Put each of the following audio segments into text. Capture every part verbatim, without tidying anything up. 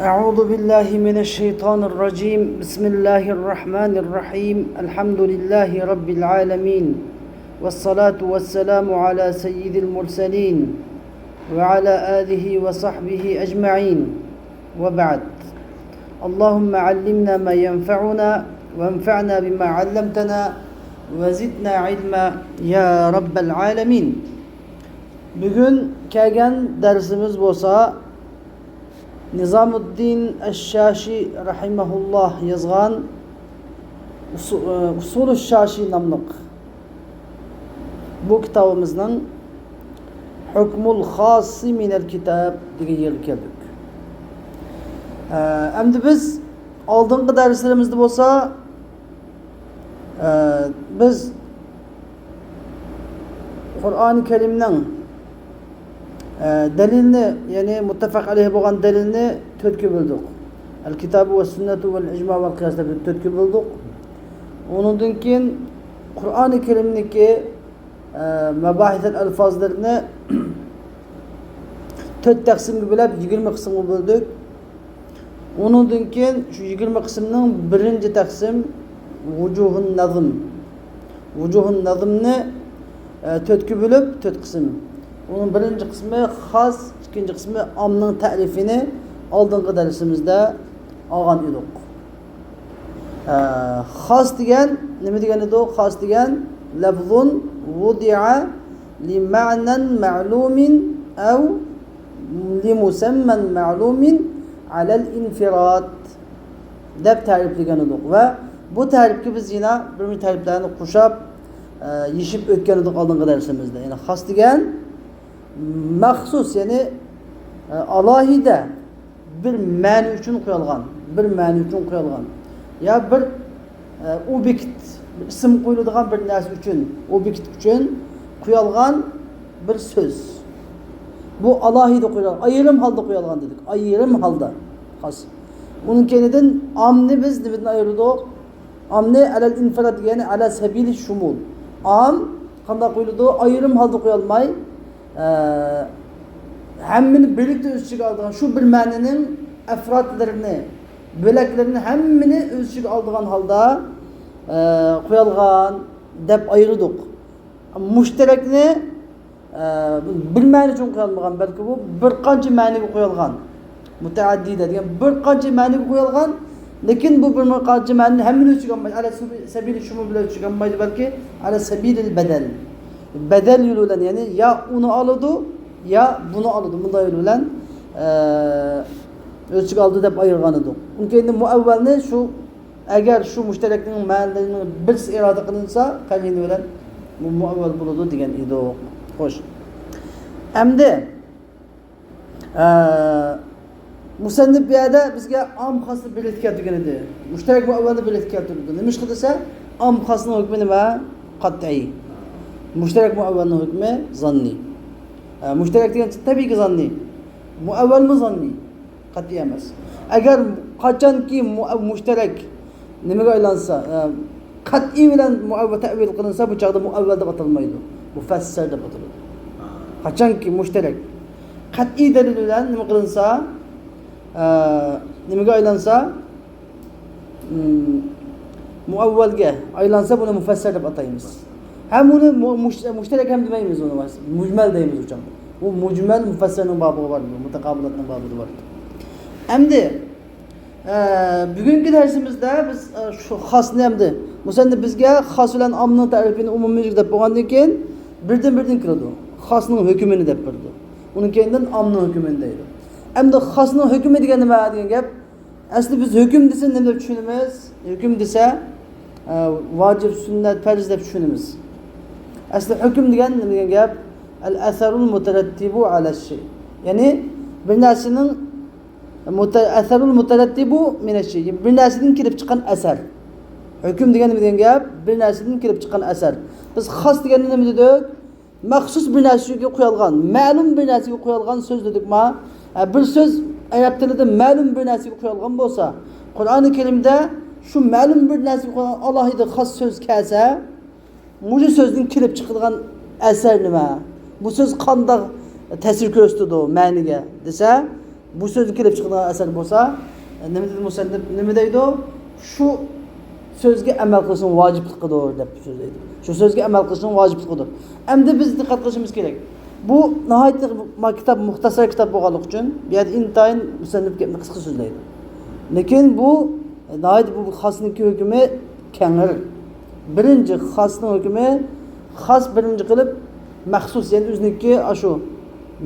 أعوذ بالله من الشيطان الرجيم. بسم الله الرحمن الرحيم. الحمد لله رب العالمين. والصلاة والسلام على سيد المرسلين وعلى آله وصحبه أجمعين. وبعد. اللهم علمنا ما ينفعنا وانفعنا بما علمتنا وزدنا علما يا رب العالمين. بۈگۈن كەلگەن دەرسىمىز بولسا نىزامۇددىن ئەششاشى رەھىمەھۇللاھ يازغان ئۇسۇ-، ئۇسۇلۇ شاشى ناملىق بۇ كىتابىمىزنىڭ ھۆكمۇل خاسسى مىنەل كىتاب دېگەن يەرگە كەلدۇق. ئەمدى بىز ئالدىنقى دەرسلىرىمىزدە بولسا ئە، بىز قۇرئانى كەرىمنىڭ، ئە، دەلىلىنى، يەنى مۇتتەپەق ئەلەيھى بولغان دەلىلنى تۆتكە بۆلدۇق. ئەل كىتابۇ ۋە سۈننەتۇ ۋەل ئىجما ۋەل قىياس دەپ تۆتكە بۆلدۇق. ئۇنىڭدىن كېيىن قۇرئانى كەرىمنىكى، ئە، مەباھىسەل ئەلفازلىرىنى تۆت تەقسىمگە بۆلۈپ، يىگىرمە قىسىمغا بۆلدۇق. ئۇنىڭدىن كېيىن شۇ يىگىرمە قىسىمنىڭ بىرىنچى تەقسىم ۋۇجۇھۇن نەزم. ۋۇجۇھۇن نەزمنى، ئە، تۆتكە بۆلۈپ، تۆت قىسىم. ئۇنىڭ بىرىنچى قىسمى خاس، ئىككىنچى قىسمى ئامنىڭ تەرىپىنى ئالدىنقى دەرسىمىزدە ئالغان ئىدۇق. ئە، خاس دېگەن نېمە دېگەن ئىدۇق؟ خاس دېگەن لەفزۇن ۋۇدىئە لىمەنەن مەلۇمىن ئەۋ لىمۇسەممەن مەلۇمىن ئەلەل ئىنفىراد دەپ تەرىپلىگەن ئىدۇق. ۋە بۇ تەرىپكە بىز يەنە بىر تەرىپلەرنى قوشۇپ، ئە، يېشىپ ئۆتكەن ئىدۇق ئالدىنقى دەرسىمىزدە. يەنى خاس دېگەن مەخسۇس، يەنى، ئە، ئالاھىدە بىر مەنە ئۈچۈن قويۇلغان، بىر مەنە ئۈچۈن قويۇلغان. يا بىر، ئە، ئوبيېكت، بىر ئىسىم قويۇلىدىغان بىر نەرسە ئۈچۈن، ئوبيېكت ئۈچۈن قويۇلغان بىر سۆز. بۇ ئالاھىدە قويۇلغان، ئايرىم ھالدا قويۇلغان دېدۇق. ئايرىم ھالدا، خاس. ئۇنىڭ كەينىدىن ئامنى بىز نېمىدىن ئايرىدۇق؟ ئامنى ئەلەل ئىنفىراد دېگەن ئەلە سەبىلى شۇمۇل. ئام قانداق قويۇلىدۇ؟ ئايرىم ھالدا قويۇلماي، ئە، ھەممىنى بىرلىكتە ئۆز ئىچىگە ئالىدىغان شۇ بىر مەنىنىڭ ئەفرادلىرىنى، بۆلەكلىرىنى ھەممىنى ئۆز ئىچىگە ئالىدىغان ھالدا، ئە، قويۇلغان دەپ ئايرىدۇق. مۇشتەرەكنى، ئە، بىر مەنە ئۈچۈن قويۇلمىغان، بەلكى بۇ بىر قانچە مەنىگە قويۇلغان. مۇتەئەددىدە دېگەن بىر قانچە مەنىگە قويۇلغان، لېكىن بۇ بىر قانچە مەنىنى ھەممىنى ئۆز ئىچىگە ئالماي، ئەلە سەبىلى شۇمۇل بىلەن ئۆز ئىچىگە ئالمايدۇ، بەلكى ئەلە سەبىلىل بەدەل. بەدەل يولى بىلەن، يەنى يا ئۇنى ئالىدۇ، يا بۇنى ئالىدۇ. مۇنداق يول بىلەن، ئە، ئۆز ئىچىگە ئالىدۇ دەپ ئايرىغان ئىدۇق. ئۇنىڭ كەينىدىن مۇئەۋۋەلنى شۇ ئەگەر شۇ مۇشتەرەكنىڭ مەنىلىرىنىڭ بىرسى ئىرادە قىلىنسا، قەرىنە بىلەن بۇ مۇئەۋۋەل بولىدۇ دېگەن ئىدۇق. خوش. ئەمدى، ئە، مۇسەننىپ بۇ يەردە بىزگە ئام خاسنى بىرلىككە كەلتۈرگەن ئىدى. مۇشتەرەك مۇئەۋۋەلنى بىرلىككە كەلتۈرگەن. نېمىشقا دېسە، ئام خاسنىڭ ھۆكمى نېمە؟ قەتئىي. مۇشتەرەك مۇئەۋۋەلنىڭ ھۆكمى زاننىي. ئە، مۇشتەرەك دېگەن تەبىئىيكى زاننىي. مۇئەۋۋەلمۇ زاننىي. قەتئىي ئەمەس. ئەگەر قاچانكى مۇ-، مۇشتەرەك نېمىگە ئايلانسا، ئە، قەتئىي بىلەن مۇئەۋۋەل تەئۋىل قىلىنسا، بۇ چاغدا مۇئەۋۋەل دەپ ئاتالمايدۇ. مۇفەسسەر دەپ ئاتىلىدۇ. قاچانكى مۇشتەرەك قەتئىي دەلىل بىلەن نېمە قىلىنسا، ئە، نېمىگە ئايلانسا، مۇئەۋۋەلگە ئايلانسا، بۇنى مۇفەسسەر دەپ ئاتايمىز. ھەم ئۇنى مۇ-، مۇش-، مۇشتەرەك ھەم دېمەيمىز ئۇنى، مۇجمەل دەيمىز ئۇ چاغدا. ئۇ مۇجمەل مۇفەسسەرنىڭ بابىغا بارىدۇ، مۇتەقابىلاتنىڭ بابىدا بارىدۇ. ئەمدى، ئە، بۈگۈنكى دەرسىمىزدە بىز، ئە، شۇ خاسنى ئەمدى، مۇسەننىپ بىزگە خاس بىلەن ئامنىڭ تەرىپىنى ئومۇمىي دەپ بولغاندىن كېيىن، بىردىن-بىردىن كېلىدۇ. خاسنىڭ ھۆكمىنى دەپ بېرىدۇ. ئۇنىڭ كەينىدىن ئامنىڭ ھۆكمىنى دەيدۇ. ئەمدى خاسنىڭ ھۆكمى دېگەن نېمە دېگەن گەپ؟ ئەسلى بىز ھۆكۈم دېسە نېمە دەپ چۈشىنىمىز؟ ھۆكۈم دېسە، ئە، ۋاجىپ، سۈننەت، پەرز دەپ چۈشىنىمىز. ئەسلى ھۆكۈم دېگەن نېمە دېگەن گەپ؟ ئەل ئەسەرۇل مۇتەرەتتىبۇ ئەلەششەي. يەنى بىر نەرسىنىڭ مۇتە-، ئەسەرۇل مۇتەرەتتىبۇ مىنەششەي. بىر نەرسىدىن كېلىپ چىققان ئەسەر. ھۆكۈم دېگەن نېمە دېگەن گەپ؟ بىر نەرسىدىن كېلىپ چىققان ئەسەر. بىز خاس دېگەننى نېمە دېدۇق؟ مەخسۇس بىر نەرسىگە قويۇلغان، مەلۇم بىر نەرسىگە قويۇلغان سۆز دېدۇقما؟ ھە، بىر سۆز ئەرەب تىلىدا مەلۇم بىر نەرسىگە قويۇلغان بولسا، قۇرئانى كەرىمدە شۇ مەلۇم بىر نەرسىگە قويۇلغان ئالاھىدە خاس سۆز كەلسە، مۇشۇ سۆزدىن كېلىپ چىقىدىغان ئەسەر نېمە؟ بۇ سۆز قانداق تەسىر كۆرسىتىدۇ مەنىگە دېسە، بۇ سۆزدىن كېلىپ چىقىدىغان ئەسەر بولسا، نېمە دېدى مۇسەننىپ، نېمە دەيدۇ؟ شۇ سۆزگە ئەمەل قىلىشنىڭ ۋاجىپلىقىدۇر دەپ سۆزلەيدۇ. شۇ سۆزگە ئەمەل قىلىشنىڭ ۋاجىپلىقىدۇر. ئەمدى بىز دىققەت قىلىشىمىز كېرەك. بۇ ناھايىتى ما-، كىتاب، مۇختەسەر كىتاب بولغانلىقى ئۈچۈن، بۇ يەردە ئىنتايىن مۇسەننىپ گەپنى قىسقا سۆزلەيدۇ. لېكىن بۇ ناھايىتى، بۇ خاسنىڭكى ھۆكمى كەڭرى. بىرىنچى، خاسنىڭ ھۆكمى، خاس بىرىنچى قىلىپ مەخسۇس، يەنى ئۆزىنىڭكى ئاشۇ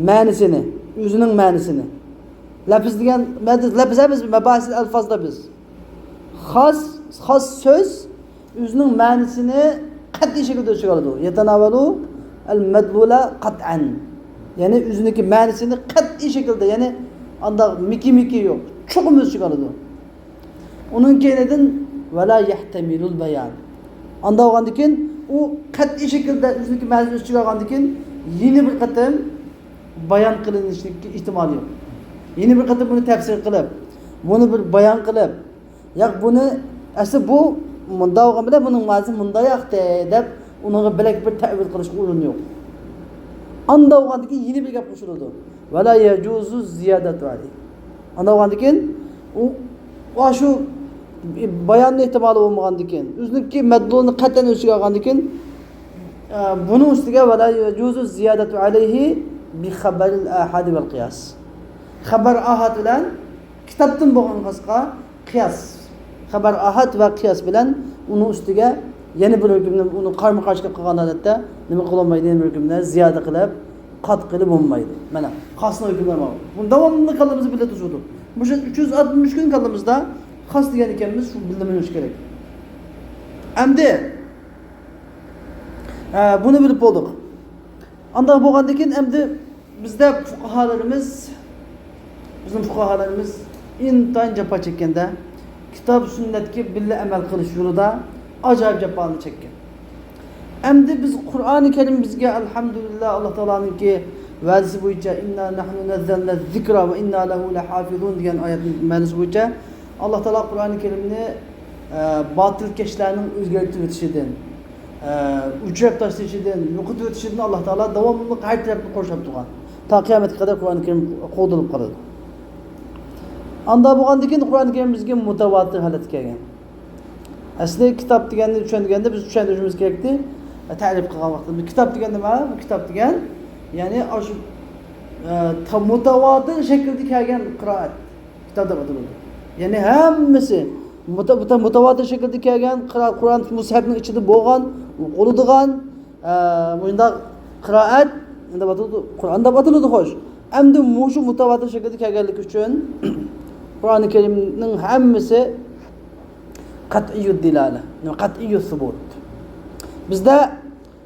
مەنىسىنى، ئۆزىنىڭ مەنىسىنى. لەپىز دېگەن، لەپىز ئەمەس، مەباھىسىل ئەلفازدا بىز. خاس، خاس سۆز ئۆزىنىڭ مەنىسىنى قەتئىي شەكىلدە ئۆز ئىچىگە ئالىدۇ. يەتەناۋەلۇ ئەل مەدلۇلە قەتئەن. يەنى ئۆزىنىڭكى مەنىسىنى قەتئىي شەكىلدە، يەنى ئانداق مىكى-مىكى يوق، چوقۇم ئۆز ئىچىگە ئالىدۇ. ئۇنىڭ كەينىدىن ۋەلا يەھتەمىلۇل بايان. ئاندا بولغاندىن كېيىن ئۇ قەتئىي شەكىلدە ئۆزىنىڭكى مەنىسىنى ئۆز ئىچىگە ئالغاندىن كېيىن يەنە بىر قېتىم بايان قىلىنىشلىككە ئېھتىمالى يوق. يەنە بىر قېتىم بۇنى تەپسىر قىلىپ، بۇنى بىر بايان قىلىپ، ياق، بۇنى ئەسلى بۇ مۇنداق بولغان بىلەن بۇنىڭ مەنىسى مۇنداق ياقتى دەپ ئۇنىڭغا بۆلەك بىر تەئۋىل قىلىشقا ئورۇن يوق. ئاندا بولغاندىن كېيىن يەنە بىر گەپ قوشۇلىدۇ. ۋەلا يەجۇزۇ زىيادەتۇ ئەلەيھ. ئاندا بولغاندىن كېيىن ئۇ، ئۇ شۇ باياننىڭ ئېھتىمالى بولمىغاندىن كېيىن، ئۆزىنىڭكى مەدلۇلىنى قەتئىي ئۆز ئىچىگە ئالغاندىن كېيىن، ئە، بۇنىڭ ئۈستىگە ۋەلا يەجۇزۇ زىيادەتۇ ئەلەيھى بى خەبەرىل ئاھادى ۋەل قىياس. خەبەر ئاھاد بىلەن كىتابتىن بولغان خاسقا قىياس، خەبەر ئاھاد ۋە قىياس بىلەن ئۇنىڭ ئۈستىگە يەنە بىر ھۆكۈمنى، ئۇنى قارمۇ قارشى كەپ قالغان ھالەتتە نېمە قىلالمايدۇ؟ يەنە بىر ھۆكۈمنى زىيادە قىلىپ، قات قىلىپ بولمايدۇ. مانا خاسنىڭ ھۆكۈملىرى مانا. بۇنى داۋاملىق كاللىمىزدا بىللە تۇرۇۋاتىدۇ. مۇشۇ ئۈچ يۈز ئاتمىش كۈن كاللىمىزدا خاس دېگەن ئىكەنمىز، شۇ بىللە مېڭىش كېرەك. ئەمدى، ئە، بۇنى بىلىپ بولدۇق. ئانداق بولغاندىن كېيىن ئەمدى بىزدە پۇقاھالىرىمىز، بىزنىڭ پۇقاھالىرىمىز ئىنتايىن جاپا چەككەندە، كىتاب سۈننەتكە بىللە ئەمەل قىلىش يولىدا ئاجايىپ جاپالارنى چەككەن. ئەمدى بىز قۇرئانى كەرىم بىزگە ئەلھەمدۇلىللا ئاللا تائالانىڭكى ۋەدىسى بويىچە، ئىننا نەھنۇ نەززەلنە زىكرا ۋە ئىننا لەھۇ لەھافىزۇن دېگەن ئايەتنىڭ مەنىسى بويىچە ئاللا تائالا قۇرئانى كەرىمنى، ئە، باتىلكەشلەرنىڭ ئۆزگەرتىۋېتىشىدىن، ئە، ئۆچۈرۈپ تاشلىشىدىن، يوقىتىۋېتىشىدىن ئاللا تائالا داۋاملىق ھەر تەرەپنى قورشاپ تۇرغان. تا قىيامەتكە قەدەر قۇرئانى كەرىم قوغدىلىپ قالىدۇ. ئاندا بولغاندىن كېيىن قۇرئانى كەرىم بىزگە مۇتەۋاتىر ھالەتكە كەلگەن. ئەسلى كىتاب دېگەننى چۈشەندۈرگەندە بىز چۈشەندۈرۈشىمىز كېرەكتى. تەرىپ قىلغان ۋاقتىمىزدا كىتاب دېگەن نېمە؟ بۇ كىتاب دېگەن، يەنى ئاشۇ، ئە، تا-، مۇتەۋاتىر شەكىلدە كەلگەن قىرائەت كىتاب دەپ ئاتىلىدۇ. يەنى ھەممىسى مۇتە-، مۇتە-، مۇتەۋاتىر شەكىلدە كەلگەن قىرا-، قۇرئان مۇسھەفنىڭ ئىچىدە بولغان، ئوقۇلىدىغان، ئە، مۇنداق قىرائەت دەپ ئاتىلىدۇ، قۇرئان دەپ ئاتىلىدۇ، خوش. ئەمدى مۇشۇ مۇتەۋاتىر شەكىلدە كەلگەنلىكى ئۈچۈن قۇرئانى كەرىمنىڭ ھەممىسى قەتئىيۇد دىلالە، قەتئىيۇد سۇبۇت. بىزدە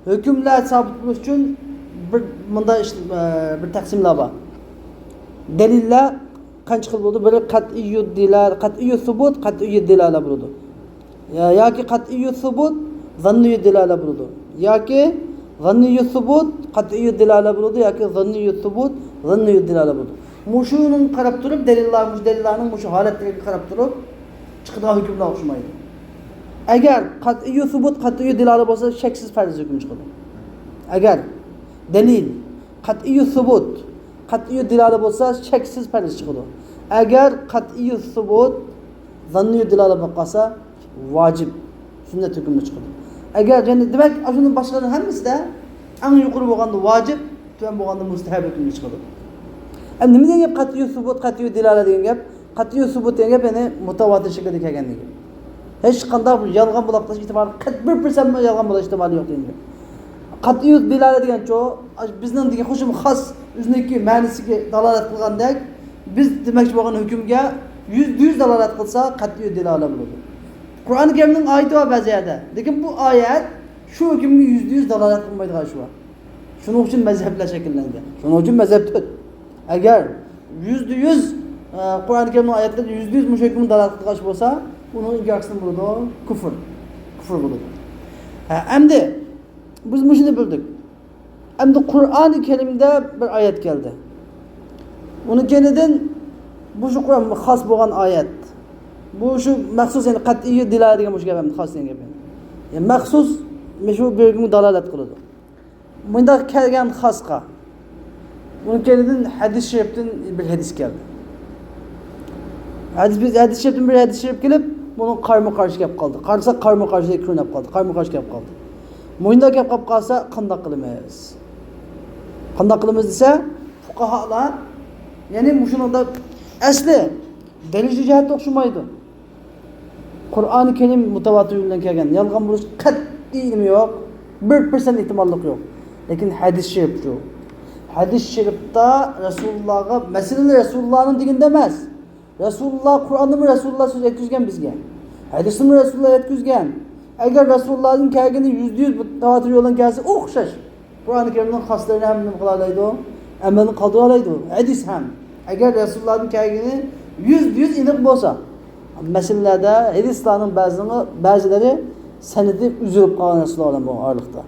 ھۆكۈملەر سابىت بولۇش ئۈچۈن بىر مۇنداق ئىش، ئە، بىر تەقسىملەر بار. دەلىللەر قانچە خىل بولىدۇ؟ بىرى قەتئىيۇد دىلالە، قەتئىيۇد سۇبۇت، قەتئىيۇد دىلالە بولىدۇ. يا-، ياكى قەتئىيۇد سۇبۇت، زاننىيۇد دىلالە بولىدۇ. ياكى زاننىيۇد سۇبۇت، قەتئىيۇد دىلالە بولىدۇ، ياكى زاننىيۇد سۇبۇت، زاننىيۇد دىلالە بولىدۇ. مۇشۇنىڭغا قاراپ تۇرۇپ، دەلىللار، مۇشۇ دەلىللارنىڭ مۇشۇ ھالەتلىرىگە قاراپ تۇرۇپ چىقىدىغان ھۆكۈملەر ئوخشىمايدۇ. ئەگەر قەتئىيۇد سۇبۇت، قەتئىيۇد دىلالە بولسا، شەكسىز پەرز ھۆكۈم چىقىدۇ. ئەگەر دەلىل قەتئىيۇد سۇبۇت، قەتئىيۇد دىلالە بولسا، شەكسىز پەرز چىقىدۇ. ئەگەر قەتئىيۇد سۇبۇت، زاننىيۇد دىلالە بولۇپ قالسا، ۋاجىب، سۈننەت ھۆكمىدە چىقىدۇ. ئەگەر، يەنى، دېمەك، ئاشۇنىڭ باشقىلىرىنىڭ ھەممىسىدە ئەڭ يۇقىرى بولغاندا ۋاجىپ، تۆۋەن بولغاندا مۇستەھەب ھۆكمىگە چىقىدۇ. ئەمدى نېمە دېگەن گەپ؟ قەتئىيۇد سۇبۇت، قەتئىيۇد دىلالە دېگەن گەپ، قەتئىيۇد سۇبۇت دېگەن گەپ، يەنى مۇتەۋاتىر شەكىلدە كەلگەن دېگەن. ھېچقانداق بىر يالغان بولاقلاش ئېھتىمالى، قەت-، بىر پىرسەنتمۇ يالغان بولاش ئېھتىمالى يوق دېگەن گەپ. قەتئىيۇد دىلالە دېگەنچۇ، بىزنىڭ دېگەن خۇشۇم خاس ئۆزىنىڭكى مەنىسىگە دالالەت قىلغاندەك، بىز دېمەكچى بولغان ھۆكۈمگە يۈزدە يۈز دالالەت قىلسا، قەتئىيۇد دىلالە بولىدۇ. قۇرئان كەرىمنىڭ ئايىتى بار بەزى يەردە، لېكىن بۇ ئايەت شۇ ھۆكۈمگە يۈزدە يۈز دالالەت قىلمايدىغان ئىشى بار. شۇنىڭ ئۈچۈن مەزھەپلەر شەكىللەنگەن. شۇنىڭ ئۈچۈن مەزھەپ تۆت. ئەگەر يۈزدە يۈز، ئە، قۇرئان كەرىمنىڭ ئايەتلىرى يۈزدە يۈز مۇشۇ ھۆكۈمنى دالالەت قىلغان بولسا، ئۇنىڭ ئىنكارى نېمە بولىدۇ؟ كۇفر. كۇفر بولىدۇ. ھە، ئەمدى بىز مۇشۇنى بىلدۇق. ئەمدى قۇرئانى كەرىمدە بىر ئايەت كەلدى. ئۇنىڭ كەينىدىن بۇ شۇ قۇرئان خاس بولغان ئايەت. بۇ شۇ مەخسۇس، يەنى قەتئىي دىلالە دېگەن مۇشۇ گەپ ئەمدى، خاس دېگەن گەپ. يەنى مەخسۇس مۇشۇ بىر ھۆكۈمگە دالالەت قىلىدۇ. مۇنداق كەلگەن خاسقا. ئۇنىڭ كەينىدىن ھەدىس شەرىپتىن بىر ھەدىس كەلدى. ھەدىس، بىز ھەدىس شەرىپتىن بىر ھەدىس شەرىپ كېلىپ، بۇنىڭ قارىمۇ قارشى كەپ قالدى. قارىساق، قارىمۇ قارشى كۆرۈنۈپ قالدى. قارىمۇ قارشى كەپ قالدى. مۇشۇنداق كەپ قالىپ قالسا، قانداق قىلىمىز؟ قانداق قىلىمىز دېسە، پۇقاھالار، يەنى مۇشۇنىڭدا ئەسلى دەرىجە جەھەتتە ئوخشىمايدۇ. قۇرئانى كەرىم مۇتەۋاتىر يول بىلەن كەلگەن، يالغان بولۇش قەتئىي نېمە يوق، بىر پىرسەنت ئېھتىماللىق يوق. لېكىن ھەدىس شەرىپچۇ؟ ھەدىس شەرىپتا رەسۇلۇللاغا، مەسىلەن، رەسۇلۇللانىڭ دېگىنىدە ئەمەس، رەسۇلۇللا، قۇرئاندىمۇ رەسۇلۇللا سۆز يەتكۈزگەن بىزگە، ھەدىستىمۇ رەسۇلۇللا يەتكۈزگەن. ئەگەر رەسۇلۇللادىن كەلگىنى يۈزدە يۈز تاۋاتىر يولدىن كەلسە، ئوخشاش. قۇرئانى كەرىمنىڭ خاسلىرىنى ھەممە نېمە قىلالايدۇ؟ ئەمەلنى قالدۇرالايدۇ. ھەدىس ھەم، ئەگەر رەسۇلۇللادىن كەلگىنى يۈزدە يۈز ئېنىق بولسا. مەسىلىلەردە ھەدىسلارنىڭ بەزىلىرى، بەزىلىرى سەنىدى ئۈزۈلۈپ قالغان رەسۇلۇللا بىلەن بولغان ئارىلىقتا.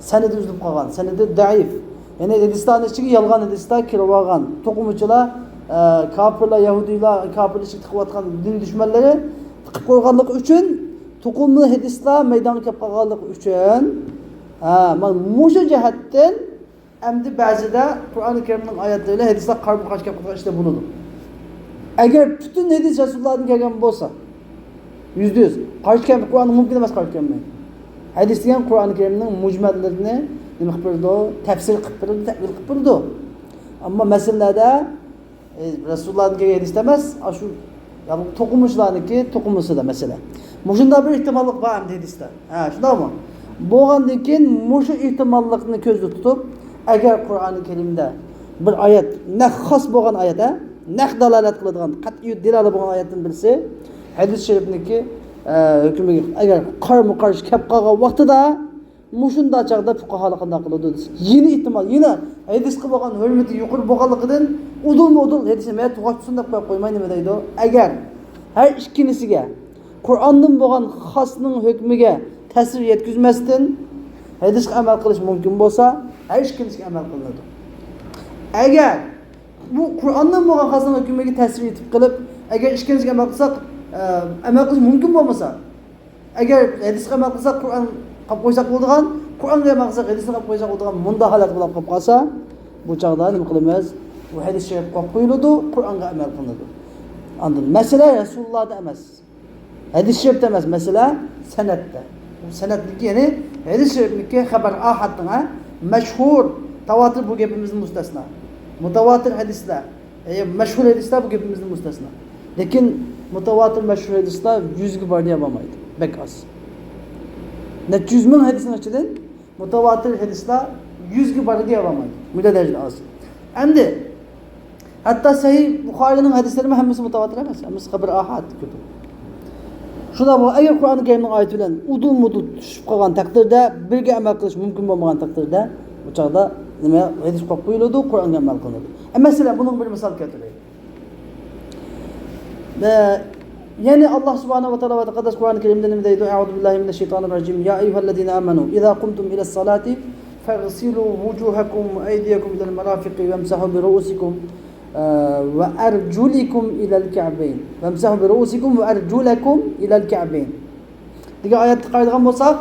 سەنىدى ئۈزۈلۈپ قالغان، سەنىدى زەئىپ. يەنى ھەدىسلارنىڭ ئىچىگە يالغان ھەدىسلەر كىرىۋالغان. توقۇمىچىلار، ئە، كاپىرلار، يەھۇدىيلار، كاپىرلار ئىچىگە تىقىۋاتقان دىن دۈشمەنلىرى تىقىپ قويغانلىقى ئۈچۈن، توقۇما ھەدىسلار مەيدانغا كەپ قالغانلىقى ئۈچۈن، ھە، مانا مۇشۇ جەھەتتىن ئەمدى بەزىدە قۇرئانى كەرىمنىڭ ئايەتلىرى بىلەن ھەدىسلەر قارىمۇ قارشى كەپ قالغان ئىشلار بولىدۇ. ئەگەر پۈتۈن ھەدىس رەسۇلۇللادىن كەلگەن بولسا، يۈزدە يۈز قارشى كەلمەي، قۇرئانغا مۇمكىن ئەمەس قارشى كەلمەي. ھەدىس دېگەن قۇرئانى كەرىمنىڭ مۇجمەللىرىنى نېمە قىلىپ بېرىدۇ؟ تەپسىر قىلىپ بېرىدۇ، تەئۋىل قىلىپ بېرىدۇ. ئەمما مەسىلىلەردە ئە، رەسۇلۇللادىن كەلگەن ھەدىستە ئەمەس، ئاشۇ، يا، بۇ توقۇمىچىلارنىڭكى توقۇمىسىدا مەسىلە. مۇشۇنداق بىر ئېھتىماللىق بار ئەمدى ھەدىستە. ھە، شۇنداقمۇ؟ بولغاندىن كېيىن مۇشۇ ئېھتىماللىقنى كۆزدە تۇتۇپ، ئەگەر قۇرئانى كەرىمدە بىر ئايەت، نەق خاس بولغان ئايەت، ھە، نەق دالالەت قىلىدىغان، قەتئىي دالالە بولغان ئايەتتىن بىرسى، ھەدىس شەرىپنىڭكى، ئە، ھۆكمىگە ئەگەر قارىمۇ قارشى كەپ قالغان ۋاقتىدا، مۇشۇنداق چاغدا پۇقاھالار قانداق قىلىدۇ دېسە، يەنە ئېھتىمال، يەنە ھەدىسقا بولغان ھۆرمىتى يۇقىرى بولغانلىقىدىن ئۇدۇلمۇ ئۇدۇل ھەدىسنى مەن توغرا تۇتسۇن دەپ قويۇپ قويماي نېمە دەيدۇ؟ ئەگەر ھەر ئىككىلىسىگە قۇرئاندىن بولغان خاسنىڭ ھۆكمىگە تەسىر يەتكۈزمەستىن ھەدىسكە ئەمەل قىلىش مۇمكىن بولسا، ھەر ئىككىلىسىگە ئەمەل قىلىنىدۇ. ئەگەر بۇ قۇرئاندىن بولغان خاسنىڭ ھۆكمىگە تەسىر يېتىپ قېلىپ، ئەگەر ئىككىلىسىگە ئەمەل قىلساق، ئە، ئەمەل قىلىش مۇمكىن بولمىسا، ئەگەر ھەدىسكە ئەمەل قىلساق، قۇرئان قاپ قويساق بولىدىغان، قۇرئانغا ئەمەل قىلساق، ھەدىسنى قاپ قويساق بولىدىغان مۇنداق ھالەت بولۇپ قاپ قالسا، بۇ چاغدا نېمە قىلىمىز؟ بۇ ھەدىس شەرىپ قويۇپ قويۇلىدۇ، قۇرئانغا ئەمەل قىلىنىدۇ. ئاندىن مەسىلە رەسۇلۇللادا ئەمەس، ھەدىس شەرىپتە ئەمەس، مەسىلە سەنەدتە. بۇ سەنەدنىڭكى، يەنى ھەدىس شەرىپنىڭكى خەبەر ئاھادنىڭ، ھە، مەشھۇر، تاۋاتىر بۇ گېپىمىزدىن مۇستەسنا. مۇتاۋاتىر ھەدىسلەر، ئە، مەشھۇر ھەدىسلەر بۇ گېپىمىزدىن مۇستەسنا. لېكىن مۇتاۋاتىر مەشھۇر ھەدىسلەر يۈزگە بارىدىغان بولمايدۇ. بەك ئاز. نەچچە يۈز مىڭ ھەدىسنىڭ ئىچىدىن مۇتاۋاتىر ھەدىسلەر يۈزگە بارىدىغان بولمايدۇ. مۇشۇنداق دەرىجىدە ئاز. ئەمدى ھەتتا سەھىھ بۇخارىنىڭ ھەدىسلىرىمۇ ھەممىسى مۇتاۋاتىر ئەمەس. ھەممىسى خەبەر ئاھاد كۆپى. شۇنداق بولغان، ئەگەر قۇرئان كەرىمنىڭ ئايىتى بىلەن ئۇدۇل-مۇدۇل چۈشۈشۈپ قالغان تەقدىردە، بىرگە ئەمەل قىلىش مۇمكىن بولمىغان تەقدىردە، بۇ چاغدا نېمە، ھەدىس قويۇپ قويۇلىدۇ، قۇرئانغا ئەمەل قىلىنىدۇ. ئە، مەسىلەن، بۇنىڭغا بىر مىسال كەلتۈرەيلى. ئە، يەنى ئاللا سۇبھانەھۇ ۋە تائالا ۋە تەقەددەس قۇرئان كەرىمدە نېمە دەيدۇ؟ أعوذ بالله من الشيطان الرجيم. يا أيها الذين آمنوا إذا قمتم إلى الصلاة فاغسلوا وجوهكم وأيديكم إلى المرافق وامسحوا برؤوسكم، ئە، وأرجلكم إلى الكعبين. وامسحوا برؤوسكم وأرجلكم إلى الكعبين دېگەن ئايەتكە قارايدىغان بولساق،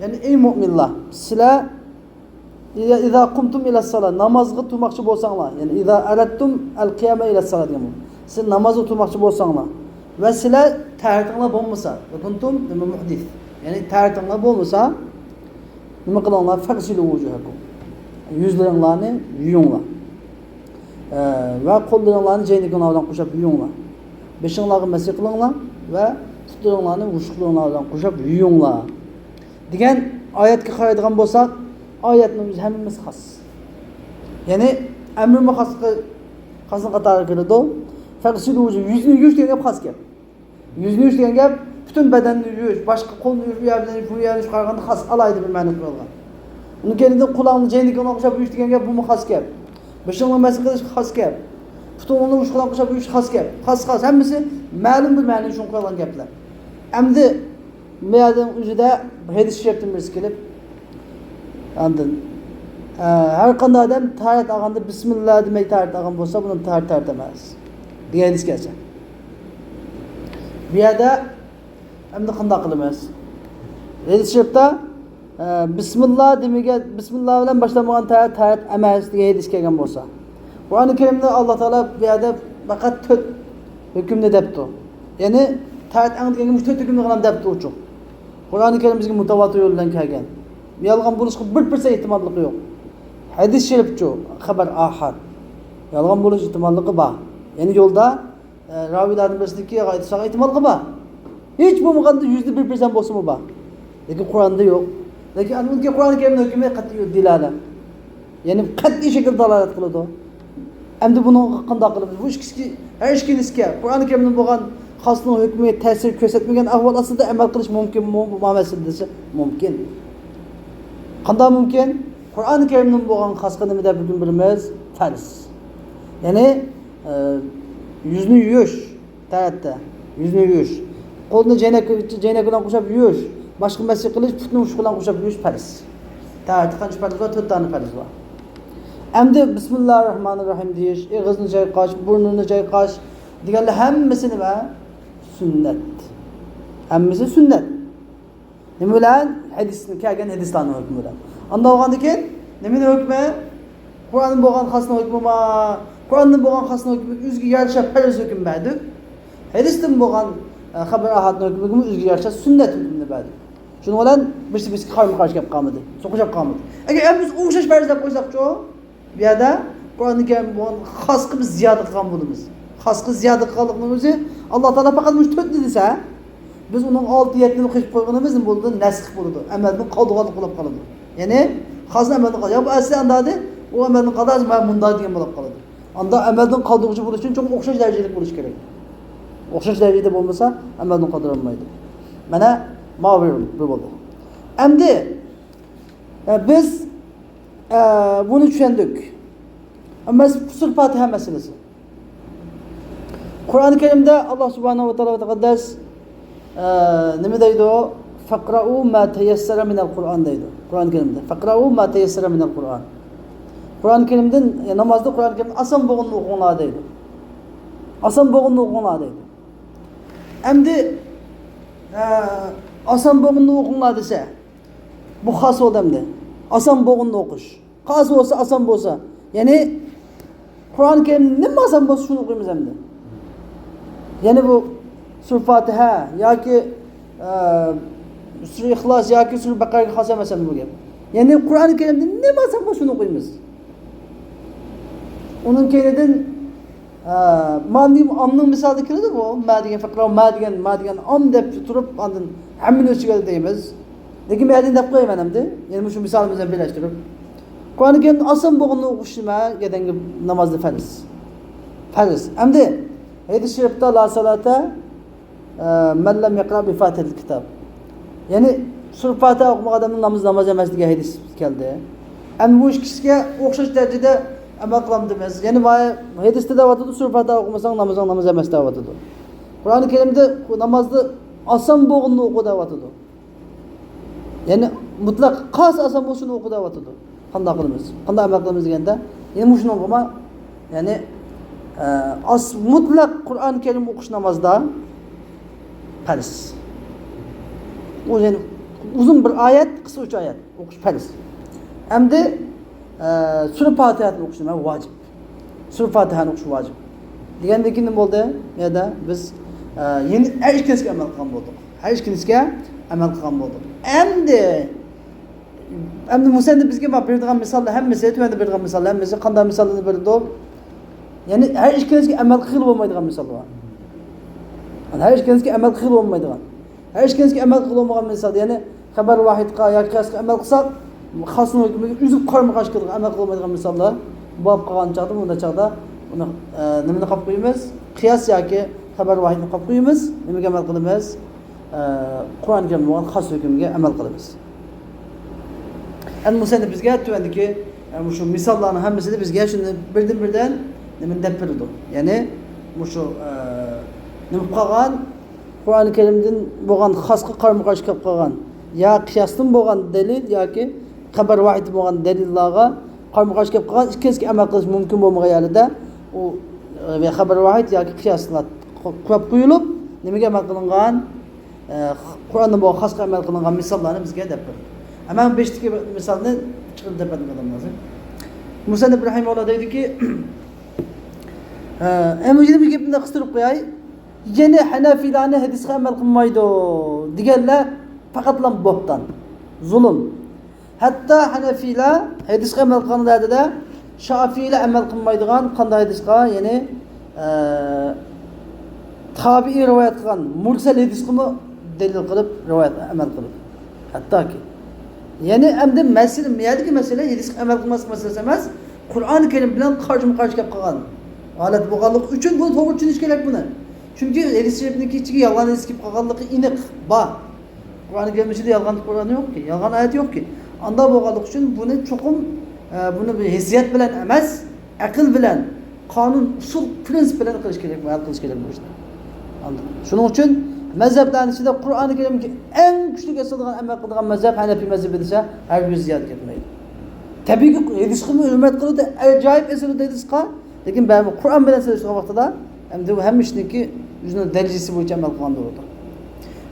يەنى، ئەي مۆمىنلەر، سىلەر إذا قمتم إلى الصلاة، نامازغا تۇرماقچى بولساڭلار، يەنى إذا أردتم القيام إلى الصلاة دېگەن بۇ. سىز نامازغا تۇرماقچى بولساڭلار ۋە سىلەر تەھارىتىڭلار بولمىسا، وكنتم، نېمە، محدث، يەنى تەھارىتىڭلار بولمىسا، نېمە قىلىڭلار؟ فاغسلوا وجوهكم، يۈزلىرىڭلارنى يۇيۇڭلار. ئە، ۋە قوللىرىڭلارنى جەينىكىڭلار بىلەن قوشاپ يۇيۇڭلار. بېشىڭلارغا مەسح قىلىڭلار ۋە پۇتلىرىڭلارنى مۇشۇقلىرىڭلار بىلەن قوشاپ يۇيۇڭلار دېگەن ئايەتكە قارايدىغان بولساق، ئايەتنىڭ ئۆزى ھەممىسى خاس. يەنى ئەمرىمۇ خاسقا، خاسنىڭ قاتارىغا كىرىدۇ. فاغسلوا وجوه، يۈزنى يۇيۇش دېگەن گەپ خاس گەپ. يۈزنى يۇيۇش دېگەن گەپ پۈتۈن بەدەننى يۇيۇش، باشقا قولنى يۇيۇش، بۇ يەردىن يۇيۇش، بۇ يەردىن يۇيۇشقا قارىغاندا خاس، ئالاھىدە بىر مەنىسى بولغان. ئۇنىڭ كەينىدىن قۇلاقنى جەينىكىڭنى قوشاپ يۇيۇش دېگەن گەپ، بۇمۇ خاس گەپ. بېشىڭنى مەسح قىلىش خاس گەپ. پۇتۇڭنى مۇشۇقلارنى قوشاپ يۇيۇش خاس گەپ. خاس، خاس، ھەممىسى مەلۇم بىر مەنىنى شۇڭغۇ قىلغان گەپلەر. ئەمدى بۇ يەردىن ئۆزىدە ھەدىس شەرىپتىن بىرسى كېلىپ، ئاندىن، ئە، ھەر قانداق ئادەم تاھارەت ئالغاندا بىسمىللا دېمەي تاھارەت ئالغان بولسا، بۇنىڭ تاھارىتى تاھارەت ئەمەس دېگەن ھەدىس كەلسە. بۇ يەردە ئەمدى قانداق قىلىمىز؟ ھەدىس شەرىپتە، ئە، بىسمىللا دېمىگەن، بىسمىللا بىلەن باشلانمىغان تاھارەت تاھارەت ئەمەس دېگەن ھەدىس كەلگەن بولسا. قۇرئانى كەرىمدە ئاللا تائالا بۇ يەردە پەقەت تۆت ھۆكۈمنى دەپتۇ. يەنى تەرەت ئەڭ دېگەنگە مۇشۇ تۆت ھۆكۈمنى قىلام دەپتۇ ئۇچۇق. قۇرئانى كەرىم بىزگە مۇتەۋاتىر يول بىلەن كەلگەن. يالغان بولۇشقا بىر پىرسەنت ئېھتىماللىقى يوق. ھەدىس شېرىپچۇ، خەبەر ئاھاد. يالغان بولۇش ئېھتىماللىقى بار. يەنى يولدا ئە، راۋىيلاردىن بىرسىنىڭكى يالغان ئېيتىشىغا ئېھتىماللىقى بار. ھېچ بولمىغاندا يۈزدە بىر پىرسەنت بولسىمۇ بار. لېكىن قۇرئاندا يوق. لېكىن ئۇنىڭكى قۇرئانى كەرىمنىڭ ھۆكمى قەتئىي دىلالە. يەنى قەتئىي شەكىلدە دالالەت قىلىدۇ. ئەمدى بۇنىڭغا قانداق قىلىمىز؟ بۇ ئىككىسى، ھەر ئىككىلىسىگە قۇرئانى كەرىمدىن بولغان خاسنىڭ ھۆكمى تەسىر كۆرسەتمىگەن ئەھۋال ئاستىدا ئەمەل قىلىش مۇمكىنمۇ بۇ مەسىلىدە دېسە، مۇمكىن. قانداق مۇمكىن؟ قۇرئانى كەرىمدىن بولغان خاسقا نېمە دەپ ھۆكۈم بېرىمىز؟ پەرز. يەنى، ئە، يۈزنى يۇيۇش. تەرەتتە يۈزنى يۇيۇش، قولنى جەينەك، جەينەك بىلەن قورشاپ يۇيۇش، باشقا مەسچەت قىلىش، پۇتنى مۇشۇ بىلەن قورشاپ يۇيۇش پەرز. تەرەتتە قانچە پەرز بار؟ تۆت دانە پەرز بار. ئەمدى بىسمىللاھىررەھمانىررەھىم دېيىش، ئېغىزنى چايقاش، بۇرنىنى چايقاش دېگەنلەر ھەممىسى نېمە؟ سۈننەت. ھەممىسى سۈننەت. نېمە بىلەن؟ ھەدىستىن كەلگەن ھەدىسلەرنىڭ ھۆكمى بىلەن. ئانداق بولغاندىكىن نېمىنىڭ ھۆكمى؟ قۇرئاندىن بولغان خاسنىڭ ھۆكمى بار. قۇرئاندىن بولغان خاسنىڭ ھۆكمى ئۆزىگە يارىشا پەرز ھۆكۈم بەردۇق. ھەدىستىن بولغان، ئە، خەبەر ئاھادنىڭ ھۆكمىگىمۇ ئۆزىگە يارىشا سۈننەت ھۆكمىنى بەردۇق. شۇنىڭ بىلەن بىرسى بىرسىگە قارىمۇ قارشى كەپ قالمىدى، سوقۇشۇپ قالمىدى. ئەگەر ھەممىمىز ئوخشاش پەرز دەپ قويساقچۇ؟ بۇ يەردە قۇرئاندا كەلگەن بولغان خاسقا بىز زىيادە قىلغان بولىمىز. خاسقا زىيادە قىلغانلىقنىڭ ئۆزى، ئاللا تائالا پەقەت مۇشۇ تۆتنى دېسە، بىز ئۇنىڭ ئالتە يەتتىنى قوشۇپ قويغىنىمىز نېمە بولىدۇ؟ نەسخ بولىدۇ. ئەمەلدىن قالدۇرغانلىق بولۇپ قالىدۇ. يەنى خاسنى ئەمەلدىن قالدۇر-، يا بۇ ئەسلى ئانداق ئىدى، ئۇ ئەمەلدىن قالدۇرسا مانا مۇنداق دېگەن بولۇپ قالىدۇ. ئاندا ئەمەلدىن قالدۇرغۇچى بولۇش ئۈچۈن چوقۇم ئوخشاش دەرىجىلىك بولۇش كېرەك. ئوخشاش دەرىجىدە بولمىسا ئەمەلدىن قالدۇرالمايدۇ. مانا ماۋۇ بىر بولدى. ئەمدى، ئە، بىز، ئە، بۇنى چۈشەندۇق. ئەمما سۈرە پاتىھە مەسىلىسى. قۇرئانى كەرىمدە ئاللا سۇبھانەھۇ ۋە تائالا ۋە تەقەددەس، ئە، نېمە دەيدۇ؟ «فەقرەئۇ ما تەيەسسەرە مىنەل قۇرئان» دەيدۇ. قۇرئانى كەرىمدە «فەقرەئۇ ما تەيەسسەرە مىنەل قۇرئان». قۇرئانى كەرىمدىن، يا نامازدا قۇرئانى كەرىمدىن ئاسان بولغىنىنى ئوقۇڭلار دەيدۇ. ئاسان بولغىنىنى ئوقۇڭلار دەيدۇ. ئەمدى، ئە، ئاسان بولغىنىنى ئوقۇڭلار دېسە، بۇ خاس بولدى ئەمدى. ئاسان بولغىنىنى ئوقۇش. خاس بولسا، ئاسان بولسا. يەنى، قۇرئانى كەرىمدە نېمە ئاسان بولسا، شۇنى ئوقۇيمىز ئەمدى. يەنى بۇ سۈرە پاتىھە ياكى، ئە، سۈرە ئىخلاس ياكى سۈرە بەقەرەگە خاس ئەمەس ئەمدى بۇ گەپ. يەنى قۇرئانى كەرىمدە نېمە ئاسان بولسا، شۇنى ئوقۇيمىز. ئۇنىڭ كەينىدىن، ئە، ماندىن ئامنىڭ مىسالىدا كېلىدۇ بۇ. ما دېگەن فەقىر، ما دېگەن، ما دېگەن ئام دەپ تۇرۇپ، ئاندىن ھەممىنى ئۆز ئىچىگە ئالدى دەيمىز. لېكىن مەن دەپ قويىمەن ئەمدى. يەنە مۇشۇ مىسالىمىز بىلەن بىرلەشتۈرۈپ. قۇرئانى كەرىمدە ئاسان بولغىنىنى ئوقۇش نېمە؟ گەدەڭگە نامازدا پەرز. پەرز. ئەمدى ھەدىس شېرىپتە لا سالاتە، ئە، مەن لەم يەقرا بىفاتىھەتىل كىتاب. يەنى سۈرە پاتىھە ئوقۇمىغان ئادەمنىڭ نامىزى ناماز ئەمەس دېگەن ھەدىس كەلدى. ئەمدى بۇ ئىككىسىگە ئوخشاش دەرىجىدە ئەمەل قىلامدىمىز؟ يەنى ھەدىستە دەۋاتىدۇ، سۈرە پاتىھە ئوقۇمىساڭ نامىزىڭ ناماز ئەمەس دەۋاتىدۇ. قۇرئانى كەرىمدە نامازدا ئاسان بولغىنىنى ئوقۇ دەۋاتىدۇ. يەنى مۇتلەق خاس ئاسان بولسۇن ئوقۇ دەۋاتىدۇ. قانداق قىلىمىز؟ قانداق ئەمەل قىلىمىز دېگەندە، يەنە مۇشۇنىڭغىمۇ، يەنى، ئە، ئاس-، مۇتلەق قۇرئان كەرىم ئوقۇش نامازدا پەرز. ئۇ يەنى ئۇزۇن بىر ئايەت، قىسقا ئۈچ ئايەت ئوقۇش پەرز. ئەمدى، ئە، سۈرە پاتىھەنى ئوقۇش نېمە؟ ۋاجىپ. سۈرە پاتىھەنى ئوقۇش ۋاجىپ. دېگەندىن كېيىن نېمە بولدى؟ بۇ يەردە بىز، ئە، يەنە ھەر ئىككىلىسىگە ئەمەل قىلغان بولدۇق. ھەر ئىككىلىسىگە ئەمەل قىلغان بولدۇق. ئەمدى، ئەمدى مۇسەننىپ بىزگە ما بېرىدىغان مىساللار ھەممىسى، تۆۋەندە بېرىدىغان مىساللار ھەممىسى قانداق مىساللارنى بېرىدۇ؟ يەنى ھەر ئىككىلىسىگە ئەمەل قىلغىلى بولمايدىغان مىساللار بار. يەنى ھەر ئىككىلىسىگە ئەمەل قىلغىلى بولمايدىغان. ھەر ئىككىلىسىگە ئەمەل قىلغىلى بولمىغان مىسال، يەنى خەبەر ۋاھىدقا ياكى قىياسقا ئەمەل قىلساق، خاسنىڭ ھۆكمىگە ئۈزۈپ قارىمۇ قارشى كېلىدىغان، ئەمەل قىلمايدىغان مىساللار. بولۇپ قالغان چاغدا، بۇنداق چاغدا بۇنى، ئە، نېمىنى قاپ قويىمىز؟ قىياس ياكى خەبەر ۋاھىدنى قاپ قويىمىز. نېمىگە ئەمەل قىلىمىز؟ ئە، قۇرئان كەرىمدە بولغان خاس ھۆكۈمگە ئەمەل قىلىمىز. ئەمدى مۇسەننىپ بىزگە تۆۋەندىكى، ئە، مۇشۇ مىساللارنىڭ ھەممىسىدە بىزگە شۇنى بىردىن-بىردىن نېمىنى دەپ بېرىدۇ. يەنى مۇشۇ، ئە، نېمە قىلىپ قالغان؟ قۇرئانى كەرىمدىن بولغان خاسقا قارىمۇ قارشى كېلىپ قالغان، يا قىياستىن بولغان دەلىل ياكى خەبەر ۋاھىدتىن بولغان دەلىللارغا قارىمۇ قارشى كېلىپ قالغان، ئىككىلىسىگە ئەمەل قىلىش مۇمكىن بولمىغان يەردە ئۇ، ئە، خەبەر ۋاھىد ياكى قىياسلار قويۇپ قويۇلۇپ، نېمىگە ئەمەل قىلىنغان؟ ئە، قۇرئاندىن بولغان خاسقا ئەمەل قىلىنغان مىساللارنى بىزگە دەپ بېرىدۇ. ئەمما بېشىدىكى مىسالنى چىقىرىپ دەپ بەرگەن ئادەم لازىم. مۇسەننىپ رەھىمەھۇللا دەيدۇكى، ئە، ئەمدى بۇ يەردە بىر گەپنى قىستۇرۇپ قوياي. يەنى ھەنەفىيلارنى ھەدىسكە ئەمەل قىلمايدۇ دېگەنلەر پەقەتلا بوھتان، زۇلۇم. ھەتتا ھەنەفىيلار ھەدىسكە ئەمەل قىلغان ھالەتتە شافىئىيلار ئەمەل قىلمايدىغان قانداق ھەدىسكە؟ يەنى، ئە، تابىئىي رىۋايەت قىلغان مۇرسەل ھەدىسكىمۇ دەلىل قىلىپ رىۋايەت ئەمەل قىلىدۇ. ھەتتاكى، يەنى ئەمدى مەسىلە، بۇ يەردىكى مەسىلە ھەدىسكە ئەمەل قىلماسلىق مەسىلىسى ئەمەس، قۇرئان كەرىم بىلەن قارشىمۇ قارشى كەپ قالغان ھالەت بولغانلىقى ئۈچۈن بۇنى توغرا چۈشىنىش كېرەك بۇنى. چۈنكى ھەدىس شەرىپنىڭكى ئىچىگە يالغان ھەدىس كىرىپ قالغانلىقى ئېنىق، بار. قۇرئان كەرىم ئىچىدە يالغان قۇرئان يوقكى، يالغان ئايەت يوقكى. ئانداق بولغانلىقى ئۈچۈن بۇنى چوقۇم، ئە، بۇنى بىر ھېسسىيات بىلەن ئەمەس، ئەقىل بىلەن، قانۇن، ئۇسۇل، پرىنسىپ بىلەن قىلىش كېرەك، ھەل قىلىش كېرەك بۇ ئىشنى. ئاندىن شۇنىڭ ئۈچۈن مەزھەپلەرنىڭ ئىچىدە قۇرئانى كەرىمگە ئەڭ كۈچلۈك ئېسىلىدىغان، ئەمەل قىلىدىغان مەزھەپ ھەنەفىي مەزھىپى دېسە، ھەرگىز زىيادە كەتمەيدۇ. تەبىئىيكى، ھەدىسكىمۇ ھۆرمەت قىلىدۇ، ئاجايىپ ئېسىلىدۇ ھەدىسكە. لېكىن بەرىبىر قۇرئان بىلەن سېلىشتۇرغان ۋاقتىدا، ئەمدى ئۇ ھەممە ئىشنىڭكى ئۆزىنىڭ دەرىجىسى بويىچە ئەمەل قىلغان بولىدۇ.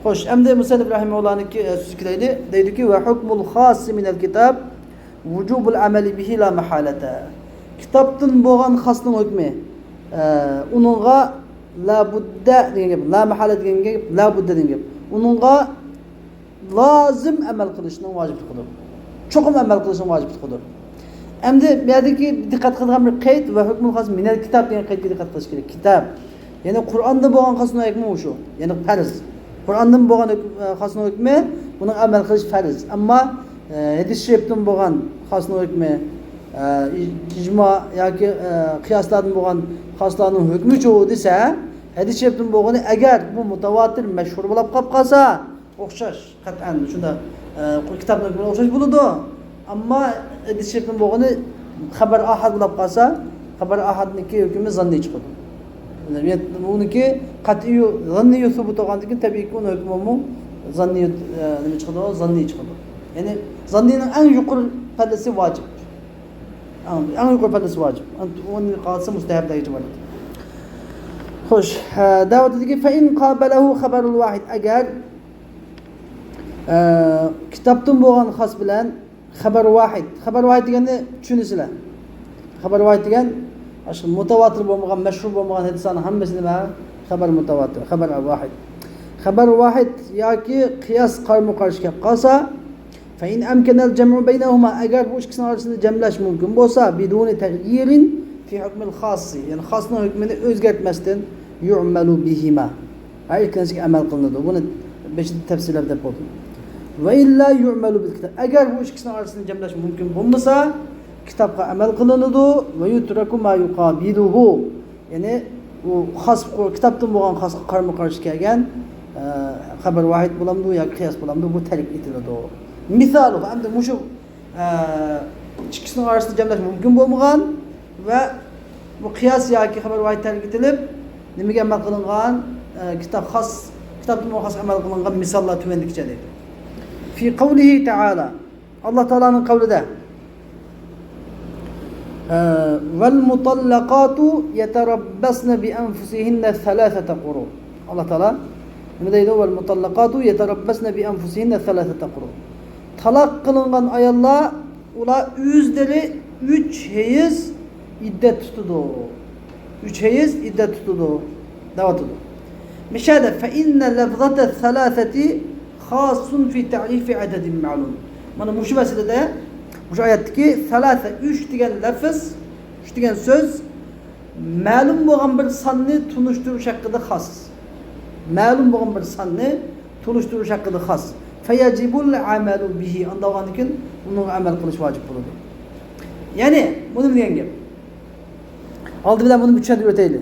خوش، ئەمدى مۇسەننىپ رەھىمەھۇللانىڭكى، ئە، سۆزىگە كېلەيلى. دەيدۇكى، ۋە ھۇكمۇل خاسسى مىنەل كىتاب ۋۇجۇبۇل ئەمەلى بىھى لا مەھالەتە. كىتابتىن بولغان خاسنىڭ ھۆكمى، ئە، ئۇنىڭغا لا بۇددە دېگەن گەپ، لا مەھالە دېگەن گەپ، لا بۇددە دېگەن گەپ. ئۇنىڭغا لازىم ئەمەل قىلىشنىڭ ۋاجىپلىقىدۇر. چوقۇم ئەمەل قىلىشنىڭ ۋاجىپلىقىدۇر. ئەمدى بۇ يەردىكى دىققەت قىلىدىغان بىر قەيت، ۋە ھۆكمۇل خاس مىنەل كىتاب دېگەن قەيتكە دىققەت قىلىش كېرەك. كىتاب. يەنى قۇرئاندىن بولغان خاسنىڭ ھۆكمى شۇ. يەنى پەرز. قۇرئاندىن بولغان ھۆك-، ئە، خاسنىڭ ھۆكمى، بۇنىڭ ئەمەل قىلىش پەرز. ئەمما، ئە، ھەدىس شەرىپتىن بولغان خاسنىڭ ھۆكمى، ئە، ئىج-، ئىجما ياكى، ئە، قىياسلاردىن بولغان خاسلارنىڭ ھۆكمىچۇ دېسە، ھەدىس شەرىپتىن بولغىنى ئەگەر بۇ مۇتەۋاتىر، مەشھۇر بولۇپ قاپ قالسا، ئوخشاش، قەتئەن شۇنداق، ئە، كىتابنىڭ ھۆكمىگە ئوخشاش بولىدۇ. ئەمما ھەدىس شەرىپتىن بولغىنى خەبەر ئاھاد بولۇپ قالسا، خەبەر ئاھادنىڭكى ھۆكمى زاننىي چىقىدۇ. ئۇنىڭكى قەتئىي، زاننىي سۇبۇت بولغاندىن كېيىن، تەبىئىيكى، ئۇنىڭ ھۆكمىمۇ زاننىي، ئە، نېمە چىقىدۇ؟ زاننىي چىقىدۇ. يەنى زاننىينىڭ ئەڭ يۇقىرى پەللىسى ۋاجىپ. ئەڭ، ئەڭ يۇقىرى پەللىسى ۋاجىپ. ئۇنى قالسا مۇستەھەبلەرگىچە بارىدۇ. خوش، ئە، دەۋاتىدىكى، فەئىن قابەلەھۇ خەبەرۇل ۋاھىد. ئەگەر، ئە، كىتابتىن بولغان خاس بىلەن خەبەر ۋاھىد. خەبەر ۋاھىد دېگەننى چۈشىنىسىلەر. خەبەر ۋاھىد دېگەن، ئاشۇ مۇتەۋاتىر بولمىغان، مەشھۇر بولمىغان ھەدىسلەرنىڭ ھەممىسى نېمە؟ خەبەر مۇتەۋاتىر، خەبەر ۋاھىد. خەبەر ۋاھىد ياكى قىياس قارىمۇ قارشى كەپ قالسا، فەئىن ئەمكەنەل جەمئۇ بەينەھۇما، ئەگەر بۇ ئىككىسىنىڭ ئارىسىدا جەملەش مۇمكىن بولسا، بىدۇنى تەغيىرىن فى ھۇكمىل خاسسى، يەنى خاسنىڭ ھۆكمىنى ئۆزگەرتمەستىن، يۇئمەلۇ بىھىما، ھەر ئىككىلىسىگە ئەمەل قىلىنىدۇ. بۇنى بېشىدا تەپسىللەپ دەپ بولدۇم. ۋە ئىللا يۇئمەلۇ بىل كىتاب، ئەگەر بۇ ئىككىسىنىڭ ئارىسىنى جەملەش مۇمكىن بولمىسا، كىتابقا ئەمەل قىلىنىدۇ. ۋە يۇترەكۇ ما يۇقابىلۇھۇ، يەنى ئۇ خاس، كىتابتىن بولغان خاسقا قارىمۇ قارشى كەلگەن، ئە، خەبەر ۋاھىد بولامدۇ ياكى قىياس بولامدۇ، بۇ تەرك ئېتىلىدۇ. مىسالى، ئەمدى مۇشۇ، ئە، ئىككىسىنىڭ ئارىسىدا جەملەش مۇمكىن بولمىغان ۋە بۇ قىياس ياكى خەبەر ۋاھىد تەرك ئېتىلىپ، نېمىگە ئەمەل قىلىنغان؟ ئە، كىتاب خاس، كىتابتىن بولغان خاسقا ئەمەل قىلىنغان مىساللار تۆۋەندىكىچە دەيدۇ. في قوله تعالى، ئاللا تائالانىڭ قەۋلىدە، ئە، والمطلقات يتربصن بأنفسهن ثلاثة قروء. ئاللا تائالا نېمە دەيدۇ؟ والمطلقات يتربصن بأنفسهن ثلاثة قروء. تالاق قىلىنغان ئاياللار، ئۇلار ئۆزلىرى ئۈچ ھەيز ئىددەت تۇتىدۇ. ئۈچ ھەيز ئىددەت تۇتىدۇ دەۋاتىدۇ. مىشەدە، فإن لفظة الثلاثة خاص في تعريف عدد معلوم. مانا مۇشۇ مەسىلىدە، مۇشۇ ئايەتتىكى سەلاسە، ئۈچ دېگەن لەفز، ئۈچ دېگەن سۆز مەلۇم بولغان بىر ساننى تونۇشتۇرۇش ھەققىدە خاس. مەلۇم بولغان بىر ساننى تونۇشتۇرۇش ھەققىدە خاس. فيجب العمل به. ئانداق بولغاندىن كېيىن ئۇنىڭغا ئەمەل قىلىش ۋاجىپ بولىدۇ. يەنى، بۇ نېمە دېگەن گەپ؟ ئالدى بىلەن بۇنى بىر چۈشەندۈرۈپ ئۆتەيلى.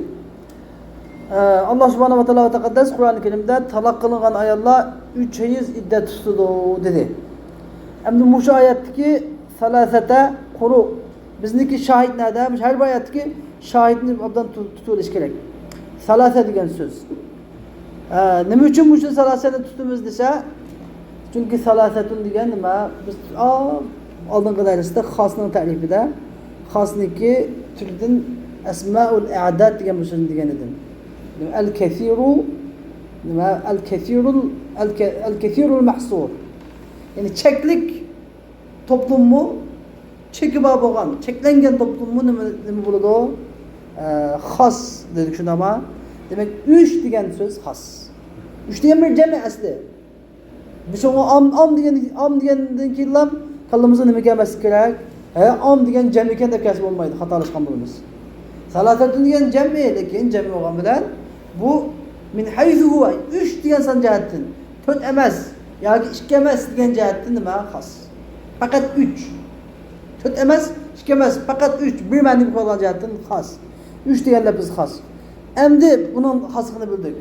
ئە، ئاللا سۇبھانەھۇ ۋە تائالا ۋە تەقەددەس قۇرئانى كەرىمدە تالاق قىلىنغان ئاياللار ئۈچ ھەيز ئىددەت تۇتىدۇ دېدى. ئەمدى مۇشۇ ئايەتتىكى سەلاسەتە قۇرۇ، بىزنىڭكى شاھىت نەدە؟ مۇشۇ ھەر بىر ئايەتتىكى شاھىتنى ئوبدان تۇ-، تۇتۇۋېلىش كېرەك. سەلاسە دېگەن سۆز. ئە، نېمە ئۈچۈن مۇشۇ سەلاسەنى تۇتىمىز دېسە، چۈنكى سەلاسەتۇن دېگەن نېمە؟ بىز، ئا، ئالدىنقى دەرستە خاسنىڭ تەرىپىدە خاسنىڭكى تۈرىدىن ئەسمائۇل ئەداد دېگەن بىر سۆزنى دېگەن ئىدىم. ئەل كەسىرۇ، نېمە؟ ئەل كەسىرۇل، ئەل كە-، ئەل كەسىرۇل مەھسۇر. يەنى چەكلىك توپلۇممۇ، چېكى بار بولغان، چەكلەنگەن توپلۇممۇ نېمە، نېمە بولىدۇ؟ ئە، خاس دېدۇق، شۇنداقمۇ؟ دېمەك، ئۈچ دېگەن سۆز خاس. ئۈچ دېگەن بىر جەمئىي ئەسلى. بىز شۇڭا ئام، ئام دېگەن، ئام دېگەندىن كېيىنلا كاللىمىزغا نېمە كەلمەسلىكى كېرەك؟ ھە، ئام دېگەن جەمئىي ئىكەن دەپ كەلسە بولمايدۇ، خاتالاشقان بولىمىز. سالاسەتۇن دېگەن جەمئىي، لېكىن جەمئىي بولغان بىلەن بۇ مىن ھەيسۇ ھۇۋە، ئۈچ دېگەن سان جەھەتتىن، تۆت ئەمەس ياكى ئىككى ئەمەس دېگەن جەھەتتىن نېمە؟ خاس. پەقەت ئۈچ. تۆت ئەمەس، ئىككى ئەمەس، پەقەت ئۈچ. بىر مەنىگە ئۇقۇلغان جەھەتتىن خاس. ئۈچ دېگەن لەپىز خاس. ئەمدى بۇنىڭ خاسلىقىنى بىلدۇق.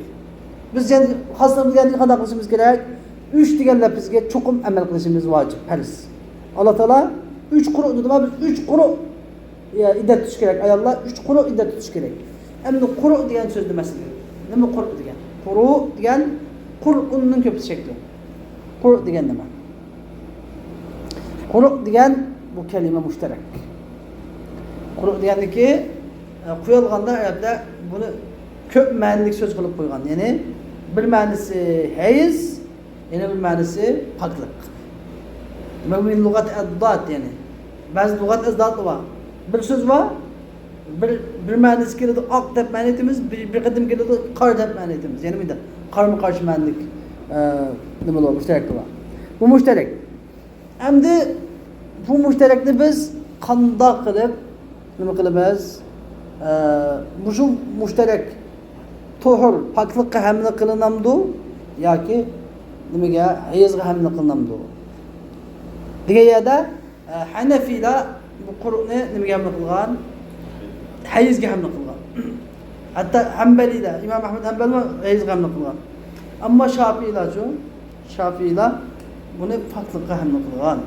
بىز يەنە خاسلىقنى بىلگەندىن كېيىن قانداق قىلىشىمىز كېرەك؟ ئۈچ دېگەن لەپىزگە چوقۇم ئەمەل قىلىشىمىز ۋاجىپ، پەرز. ئاللا تائالا ئۈچ قۇرۇ دېدىما، بىز ئۈچ قۇرۇ ئىددەت تۇتۇش كېرەك. ئاياللار ئۈچ قۇرۇ ئىددەت تۇتۇش كېرەك. ئەمدى قۇرۇ دېگەن سۆز نېمە؟ نېمە قۇرۇ دېگەن؟ قۇرۇ دېگەن قۇرئۇننىڭ كۆپلىشىش شەكلى. قۇرۇ دېگەن نېمە؟ قۇرۇ دېگەن بۇ كەلىمە مۇشتەرەك. قۇرۇ دېگەندىكى، ئە، قۇيۇلغاندا ئەرەبلەر بۇنى كۆپ مەنىلىك سۆز قىلىپ قويغان. يەنى بىر مەنىسى ھەيز، يەنە بىر مەنىسى پاكلىق. مىن لۇغەت ئەزداد، يەنى بەزى لۇغەت ئەزدادلار بار. بىر سۆز بار، بىر، بىر مەنىسى كېلىدۇ، ئاق دەپ مەنە ئېيتىمىز، بىر، بىر قېتىم كېلىدۇ، قارا دەپ مەنە ئېيتىمىز. يەنە مۇنداق قارىمۇ قارشى مەنىلىك، ئە، نېمە بار، مۇشتەرەكلىك بار. بۇ مۇشتەرەك. ئەمدى بۇ مۇشتەرەكنى بىز قانداق قىلىپ نېمە قىلىمىز؟ ئە، مۇشۇ مۇشتەرەك تۇھۇر، پاكلىققا ھەملە قىلىنامدۇ ياكى نېمىگە، ھەيزغا ھەملە قىلىنامدۇ دېگەن يەردە، ئە، ھەنەفىيلار بۇ قۇرۇنى نېمىگە ھەملە قىلغان؟ ھەيزگە ھەملە قىلغان. ھەتتا ھەمبەلىيلەر، ئىمام ئەھمەد ھەمبەلمۇ ھەيزگە ھەملە قىلغان. ئەمما شاپىئىيلارچۇ؟ شاپىئىيلار بۇنى پاكلىققا ھەملە قىلغان.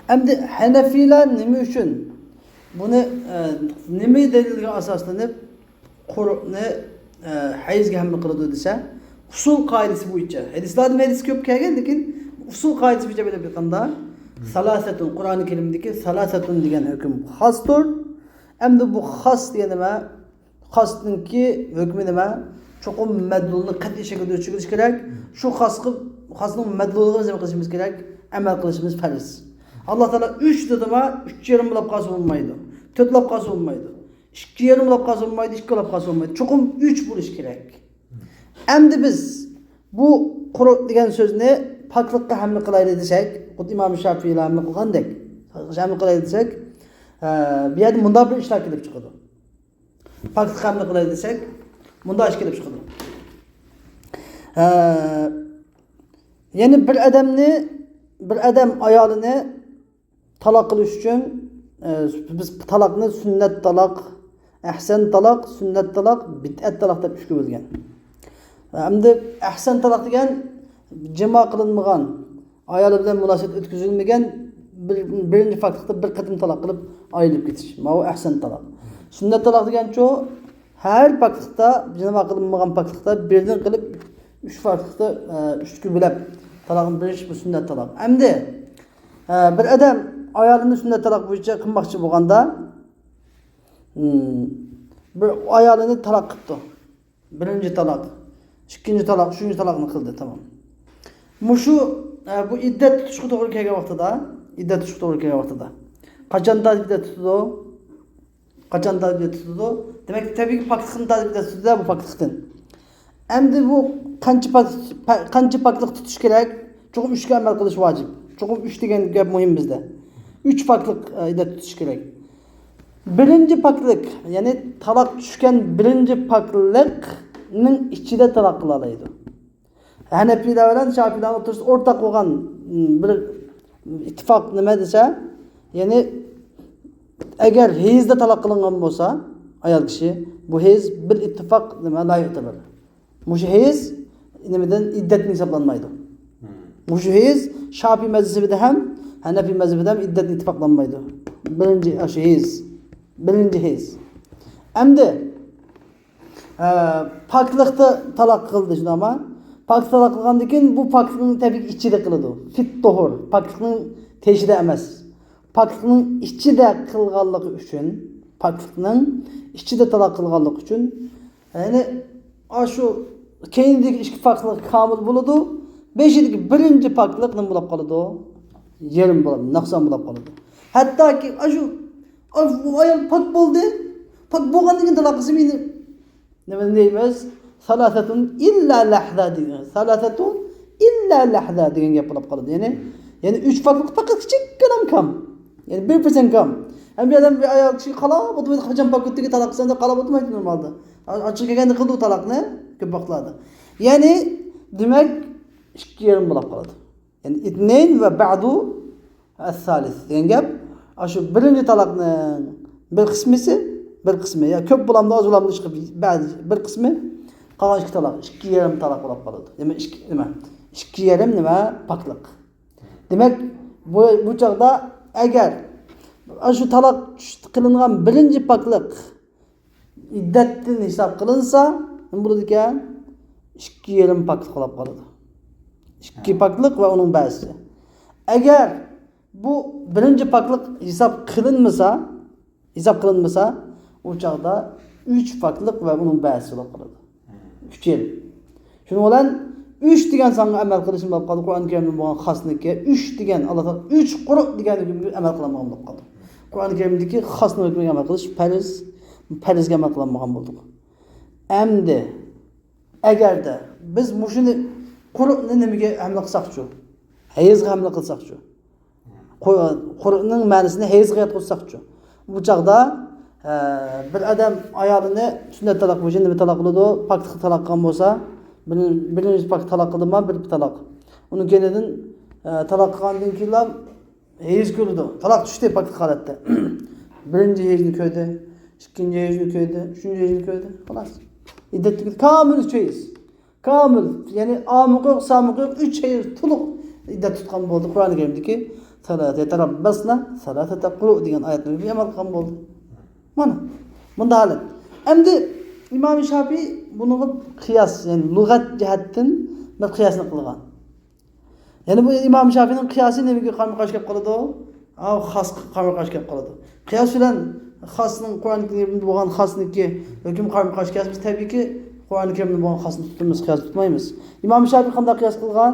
ئەمدى ھەنەفىيلار نېمە ئۈچۈن بۇنى، ئە، نېمە دەلىلگە ئاساسلىنىپ قۇرۇنى، ئە، ھەيزگە ھەملە قىلىدۇ دېسە، ئۇسۇل قائىدىسى بويىچە. ھەدىسلەردىمۇ ھەدىس كۆپ كەلگەن، لېكىن ئۇسۇل قائىدىسى بويىچە بىلىپ ئېيتقاندا، سالاسەتۇن، قۇرئانى كەرىمدىكى سالاسەتۇن دېگەن ھۆكۈم خاستۇر. ئەمدى بۇ خاس دېگەن نېمە؟ خاسنىڭكى ھۆكمى نېمە؟ چوقۇم مەدلۇلنى قەتئىي شەكىلدە ئۆچۈرۈش كېرەك. شۇ خاسقا، خاسنىڭ مەدلۇلىغا بىز نېمە قىلىشىمىز كېرەك؟ ئەمەل قىلىشىمىز پەرز. ئاللا تائالا ئۈچ دېدىما، ئۈچ يېرىم بولاپ قالسا بولمايدۇ. تۆت بولاپ قالسا بولمايدۇ. ئىككى يېرىم بولاپ قالسا بولمايدۇ، ئىككى بولاپ قالسا بولمايدۇ. چوقۇم ئۈچ بولۇشى كېرەك. ئەمدى بىز بۇ قۇرۇ دېگەن سۆزنى پاكلىققا ھەملە قىلايلى دېسەك، خۇددى ئىمام شافىئىيلار ھەملە قىلغاندەك، ھەملە قىلايلى دېسەك، ئە، بۇ يەردە مۇنداق بىر ئىشلار كېلىپ چىقىدۇ. پاكلىققا ھەملە قىلايلى دېسەك، مۇنداق ئىش كېلىپ چىقىدۇ. ئە، يەنى بىر ئادەمنى، بىر ئادەم ئايالىنى تالاق قىلىش ئۈچۈن، ئە، بىز تالاقنى سۈننەت تالاق، ئەھسەن تالاق، سۈننەت تالاق، بىدئەت تالاق دەپ ئۈچكە بۆلگەن. ئەمدى ئەھسەن تالاق دېگەن جىما قىلىنمىغان، ئايالى بىلەن مۇناسىۋەت ئۆتكۈزۈلمىگەن بىر، بىرىنچى پاكلىقتا بىر قېتىم تالاق قىلىپ ئايرىلىپ كېتىش. ماۋۇ ئەھسەن تالاق. سۈننەت تالاق دېگەنچۇ، ھەر پاكلىقتا، جىما قىلىنمىغان پاكلىقتا بىردىن قىلىپ ئۈچ پاكلىقتا، ئە، ئۈچكە بۆلۈپ تالاقنى بېرىش، بۇ سۈننەت تالاق. ئەمدى، ئە، بىر ئادەم ئايالىنى سۈننەت تالاق بويىچە قىلماقچى بولغاندا، ھىم، بىر ئايالىنى تالاق قىپتۇ. بىرىنچى تالاق، ئىككىنچى تالاق، ئۈچىنچى تالاقنى قىلدى، تامام. مۇشۇ، ئە، بۇ ئىددەت تۇتۇشقا توغرا كەلگەن ۋاقتىدا، ئىددەت تۇتۇشقا توغرا كەلگەن ۋاقتىدا قاچان تارتىپ ئىددەت تۇتىدۇ؟ قاچان تارتىپ ئىددەت تۇتىدۇ؟ دېمەك، تەبىئىيكى، پاكلىقتىن تارتىپ ئىددەت تۇتىدۇ بۇ پاكلىقتىن. ئەمدى بۇ قانچە پاك-، پا-، قانچە پاكلىق تۇتۇش كېرەك؟ چوقۇم ئۈچكە ئەمەل قىلىش ۋاجىپ. چوقۇم ئۈچ دېگەن گەپ مۇھىم بىزدە. ئۈچ پاكلىق، ئە، ئىددەت تۇتۇش كېرەك. بىرىنچى پاكلىق، يەنى تالاق چۈشكەن بىرىنچى پاكلىقنىڭ ئىچىدە تالاق قىلالايدۇ. ھەنەپىيلەر بىلەن شافىئىيلەرنىڭ ئوتتۇرىسىدا ئورتاق بولغان، م، بىر ئىتتىپاق نېمە دېسە، يەنى ئەگەر ھەيزدە تالاق قىلىنغان بولسا ئايال كىشى، بۇ ھەيز بىل ئىتتىپاق نېمە، لا يۇئتەبەر. مۇشۇ ھەيز نېمىدىن، ئىددەتتىن ھېسابلانمايدۇ. مۇشۇ ھەيز شافىئىي مەزھىپىدە ھەم، ھەنەفىي مەزھىپىدە ھەم ئىددەتتىن ئىتتىپاقلانمايدۇ. بىرىنچى ئاشۇ ھەيز، بىرىنچى ھەيز. ئەمدى، ئە، پاكلىقتا تالاق قىلدى، شۇنداقمۇ؟ پاكلىق تالاق قىلغاندىن كېيىن بۇ پاكلىقنىڭ تەبىئىي ئىچىدە قىلىدۇ. فىت تۇھۇر، پاكلىقنىڭ تېشىدا ئەمەس. پاكلىقنىڭ ئىچىدە قىلغانلىقى ئۈچۈن، پاكلىقنىڭ ئىچىدە تالاق قىلغانلىقى ئۈچۈن، يەنى، ئاشۇ كەينىدىكى ئىككى پاكلىق كامىل بولىدۇ. بېشىدىكى بىرىنچى پاكلىق نېمە بولۇپ قالىدۇ؟ يېرىم بولۇپ، نۇقسان بولۇپ قالىدۇ. ھەتتاكى ئاشۇ، ئاشۇ ئايال پاك بولدى، بولغاندىن كېيىن تالاق قىلسا، مېنى نېمە دەيمىز؟ سالاسەتۇن ئىللا لەھزە دېگەن. سالاسەتۇن ئىللا لەھزە دېگەن گەپ بولۇپ قالىدۇ. يەنى، يەنى ئۈچ پاكلىق پەقەت كىچىككىنە كام. يەنى بىر پىرسەنت كام. ھەم بىر ئادەم، بىر ئايال كىشى قالاپ ئولتۇرمايدۇ، قاچان پاك ئۆتتىكى تالاق قىلسا، قالاپ ئولتۇرمايدۇ نورمالدا. ئاچچىقى كەلگەندە قىلىدۇ تالاقنى كۆپ ۋاقىتلاردا. يەنى، دېمەك، ئىككى يېرىم بولۇپ قالىدۇ. يەنى، ئىتنەين ۋە بەئدۇ ئەسسالىس دېگەن گەپ، ئاشۇ بىرىنچى تالاقنىڭ بىر قىسمىسى، بىر قىسمى، يا كۆپ بولامدۇ، ئاز بولامدۇ، ئىشقىلىپ، بەزى بىر قىسمى، قالغان ئىككى تالاق، ئىككى يېرىم تالاق بولۇپ قالىدۇ. دېمەك، ئىككى، نېمە؟ ئىككى يېرىم نېمە؟ پاكلىق. دېمەك، بۇ، بۇ چاغدا ئەگەر ئاشۇ تالاق چۈش-، قىلىنغان بىرىنچى پاكلىق ئىددەتتىن ھېساب قىلىنسا، نېمە بولىدىكەن؟ ئىككى يېرىم پاكلىق بولۇپ قالىدۇ. ئىككى پاكلىق ۋە ئۇنىڭ بەزىسى. ئەگەر بۇ بىرىنچى پاكلىق ھېساب قىلىنمىسا، ھېساب قىلىنمىسا، ئۇ چاغدا ئۈچ پاكلىق ۋە ئۇنىڭ بەزىسى بولۇپ قالىدۇ. ئۈچ يېرىم. شۇنىڭ بىلەن ئۈچ دېگەن سانغا ئەمەل قىلىشمۇ بولۇپ قالدى. قۇرئان كەرىمدە بولغان خاسنىكى ئۈچ دېگەن، ئاللا تائالا ئۈچ قۇرۇ دېگەن ھۆكۈمگە ئەمەل قىلالمىغان بولۇپ قالدى. قۇرئان كەرىمدىكى خاسنىڭ ھۆكمىگە ئەمەل قىلىش پەرز، پەرزگە ئەمەل قىلالمىغان بولدۇق. ئەمدى ئەگەردە بىز مۇشۇنى، قۇرۇنى نېمىگە ھەملە قىلساقچۇ؟ ھەيزگە ھەملە قىلساقچۇ؟ قۇ-، قۇرۇنىڭ مەنىسىنى ھەيزگە ياتقۇزساقچۇ؟ بۇ چاغدا، ئە، بىر ئادەم ئايالىنى سۈننەت تالاق بويىچە نېمە تالاق قىلىدۇ؟ پاكلىقتا تالاق قىلغان بولسا، بىرىنچى، بىرىنچى پاك تالاق قىلدىما، بىر تالاق. ئۇنىڭ كەينىدىن، ئە، تالاق قىلغاندىن كېيىنلا ھەيز كۆرىدۇ. تالاق چۈشتى پاكلىق ھالەتتە. بىرىنچى ھەيزنى كۆردى، ئىككىنچى ھەيزنى كۆردى، ئۈچىنچى ھەيزنى كۆردى. خالاس. ئىددەت تۈگىدى. كامىل ئۈچ ھەيز. كامىل، يەنى ئامىقى يوق، سامىقى يوق، ئۈچ ھەيز تولۇق ئىددەت تۇتقان بولدى. قۇرئان كەرىمدىكى سالا يەتەرەببەسنە سالاسەتە قۇرۇ دېگەن ئايەتنى ئەمەل قىلغان بولدى. مانا، بۇنداق ھالەت. ئەمدى ئىمام شاپىي بۇنىڭغا قىياس، يەنى لۇغەت جەھەتتىن بىر قىياسنى قىلغان. يەنى بۇ ئىمام شافىينىڭ قىياسى نېمىگە قارىمۇقارشى كەپ قالىدۇ؟ ئاۋۇ خاسقا قارىمۇقارشى كەپ قالىدۇ. قىياس بىلەن خاسنىڭ، قۇرئان كەرىمدە بولغان خاسنىڭكى ھۆكۈم قارىمۇقارشى كەلسە، بىز تەبىئىيكى قۇرئان كەرىمدە بولغان خاسنى تۇتىمىز، قىياس تۇتمايمىز. ئىمام شافىي قانداق قىياس قىلغان؟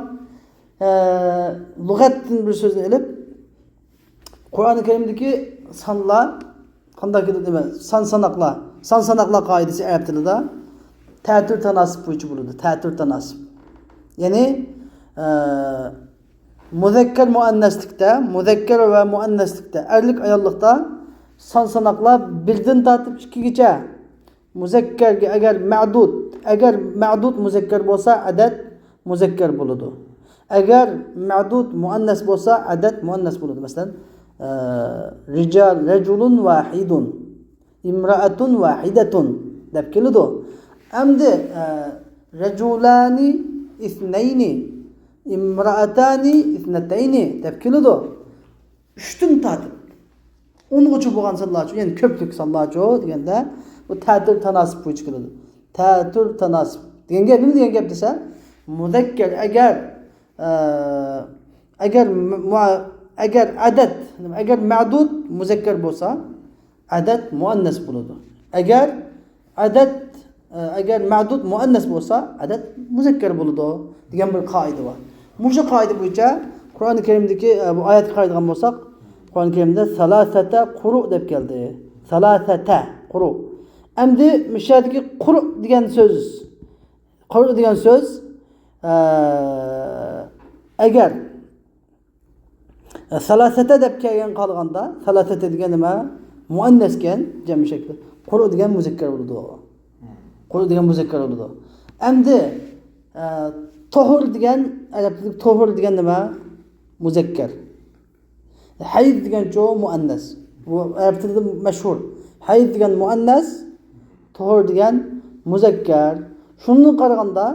ئە، لۇغەتتىن بىر سۆزنى ئېلىپ، قۇرئان كەرىمدىكى سانلار قانداق كېلىدۇ دېمە، سان ساناقلار، سان ساناقلار قائىدىسى ئەرەب تىلىدا تەتۈر تاناسىپ بويىچە بولىدۇ. تەتۈر تاناسىپ. يەنى، ئە، مۇزەككەر مۇئەننەسلىكتە، مۇزەككەر ۋە مۇئەننەسلىكتە، ئەرلىك ئاياللىقتا سان ساناقلار بىردىن تارتىپ ئىككىگىچە. مۇزەككەرگە ئەگەر مەدۇد، ئەگەر مەدۇد مۇزەككەر بولسا، ئەدەد مۇزەككەر بولىدۇ. ئەگەر مەدۇد مۇئەننەس بولسا، ئەدەد مۇئەننەس بولىدۇ. مەسىلەن، ئە، رىجال، رەجۇلۇن ۋاھىدۇن، ئىمرائەتۇن ۋاھىدەتۇن دەپ كېلىدۇ. ئەمدى، ئە، رەجۇلانى ئىسنەينى، ئىمرائەتانى ئىسنەتەينى دەپ كېلىدۇ. ئۈچتىن تارتىپ ئونغىچە بولغان سانلارچۇ، يەنى كۆپلۈك سانلارچۇ دېگەندە، بۇ تەتۈر تاناسىپ بويىچە كېلىدۇ. تەتۈر تاناسىپ دېگەن گەپ نېمە دېگەن گەپ دېسە، مۇزەككەر ئەگەر، ئە، ئەگەر مۇ-، ئەگەر ئەدەد، ئەگەر مەدۇد مۇزەككەر بولسا، ئەدەد مۇئەننەس بولىدۇ. ئەگەر ئەدەد، ئە، ئەگەر مەدۇد مۇئەننەس بولسا، ئەدەد مۇزەككەر بولىدۇ دېگەن بىر قائىدە بار. مۇشۇ قائىدە بويىچە قۇرئان كەرىمدىكى، ئە، بۇ ئايەتكە قارايدىغان بولساق، قۇرئان كەرىمدە سالاسەتە قۇرۇ دەپ كەلدى. سالاسەتە قۇرۇ. ئەمدى مۇشۇ يەردىكى قۇرۇ دېگەن سۆز، قۇرۇ دېگەن سۆز، ئە، ئەگەر سالاسەتە دەپ كەلگەن قالغاندا، سالاسەتە دېگەن نېمە؟ مۇئەننەسكەن، جەمئىي شەكلى. قۇرۇ دېگەن مۇزەككەر بولىدۇ. قۇرۇ دېگەن مۇزەككەر بولىدۇ. ئەمدى، ئە، توھۇر دېگەن، ئەرەب تىلىدىكى توھۇر دېگەن نېمە؟ مۇزەككەر. ھەيز دېگەنچۇ مۇئەننەس. بۇ ئەرەب تىلىدا مەشھۇر. ھەيز دېگەن مۇئەننەس، توھۇر دېگەن مۇزەككەر. شۇندىن قارىغاندا،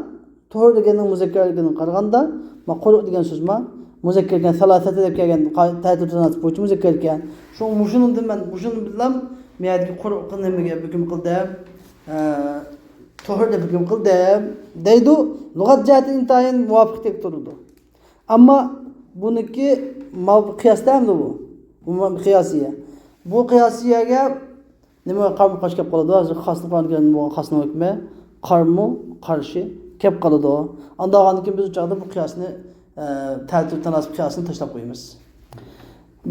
توھۇر دېگەننىڭ مۇزەككەرلىكىدىن قارىغاندا، ما قۇرۇ دېگەن سۆزمۇ مۇزەككەر ئىكەن، سالاسەتە دەپ كەلگەن قا-، تەتۈر تاناسىپ بويىچە مۇزەككەر ئىكەن. شۇ، مۇشۇنىڭدىن مەن، مۇشۇنىڭ بىلەن مەيەدىكى قۇرۇ نېمىگە ھۆكۈم قىلدىم، ئە، توھۇر دەپ ھۆكۈم قىلدىم دەيدۇ. لۇغەت جەھەتتىن ئىنتايىن مۇۋاپىق تېپىپ تۇرىدۇ. ئەمما بۇنىڭكى ماۋ-، قىياس دەمدۇ بۇ؟ بۇ قىياسىيە. بۇ قىياسىيەگە نېمە قارىمۇ قارشى كەپ قالىدۇ؟ ھازىر خاسنى قۇرئان كەرىمدە بولغان خاسنىڭ ھۆكمى قارىمۇ قارشى كەپ قالىدۇ. ئانداق بولغاندىن كېيىن بىز ئۇ چاغدا بۇ قىياسنى، ئە، تەتۈر تاناسىپ قىياسىنى تاشلاپ قويىمىز.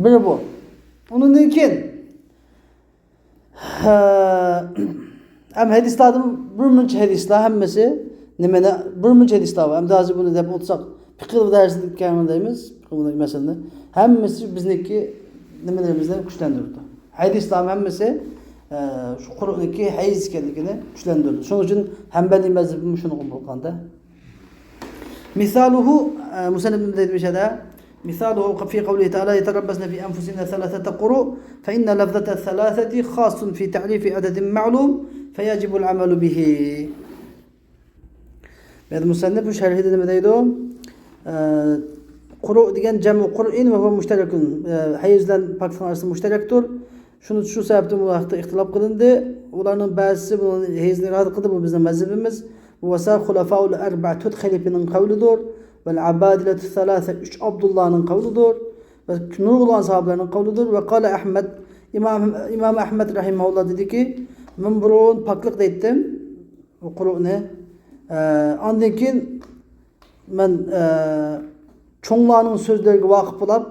بىرى بۇ. ئۇنىڭدىن كېيىن، ھە، ھەم ھەدىسلاردىن بىر مۇنچە ھەدىسلار ھەممىسى نېمىنى، بىر مۇنچە ھەدىسلار بار. ئەمدى ھازىر بۇنى دەپ ئولتۇرساق، پىقىھ دەرسىدىكى دەيمىز، پىقىھدىكى مەسىلىنى ھەممىسى بىزنىڭكى نېمىلىرىمىزنى كۈچلەندۈرىدۇ. ھەدىسلار ھەممىسى، ئە، شۇ قۇرئاندىكى ھەيز ئىكەنلىكىنى كۈچلەندۈرىدۇ. شۇنىڭ ئۈچۈن ھەنبەلىي مەزھىپىمۇ شۇنىڭغا بولغاندا. مىسالۇھۇ، ئە، مۇسەننىپ نېمە دەيدۇ بۇ يەردە؟ مىسالۇھۇ في قوله تعالى يتربصن بأنفسهن ثلاثة قروء، فإن لفظة الثلاثة خاص في تعريف عدد معلوم، فيجب العمل به. بۇ يەردە مۇسەننىپ بۇ شەرھىدە نېمە دەيدۇ؟ ئە، قۇرۇ دېگەن جەمئۇ قۇرئىن ۋە ھۇۋە مۇشتەرەكۇن. ئە، ھەيز بىلەن پاكلىقنىڭ ئارىسىدا مۇشتەرەكتۇر. شۇنى، شۇ سەۋەبتىن بۇ ھەقتە ئىختىلاپ قىلىندى. ئۇلارنىڭ بەزىسى بۇنى ھەيزنى ئىرادە قىلدى، بۇ بىزنىڭ مەزھىپىمىز. ۋەسا خۇلەفائۇل ئەربە، تۆت خەلىپىنىڭ قەۋلىدۇر. ۋەل ئابادىلەتۇ سەلاسە، ئۈچ ئابدۇللانىڭ قەۋلىدۇر. ۋە نۇرغۇنلىغان ساھابىلەرنىڭ قەۋلىدۇر. ۋە قالە ئەھمەد، ئىمام، ئىمام ئەھمەد رەھىمەھۇللا دېدىكى، مەن بۇرۇن پاكلىق دەيتتىم، بۇ قۇرئاننى. ئە، ئاندىن كېيىن مەن، ئە، چوڭلارنىڭ سۆزلىرىگە ۋاقىپ بولاپ،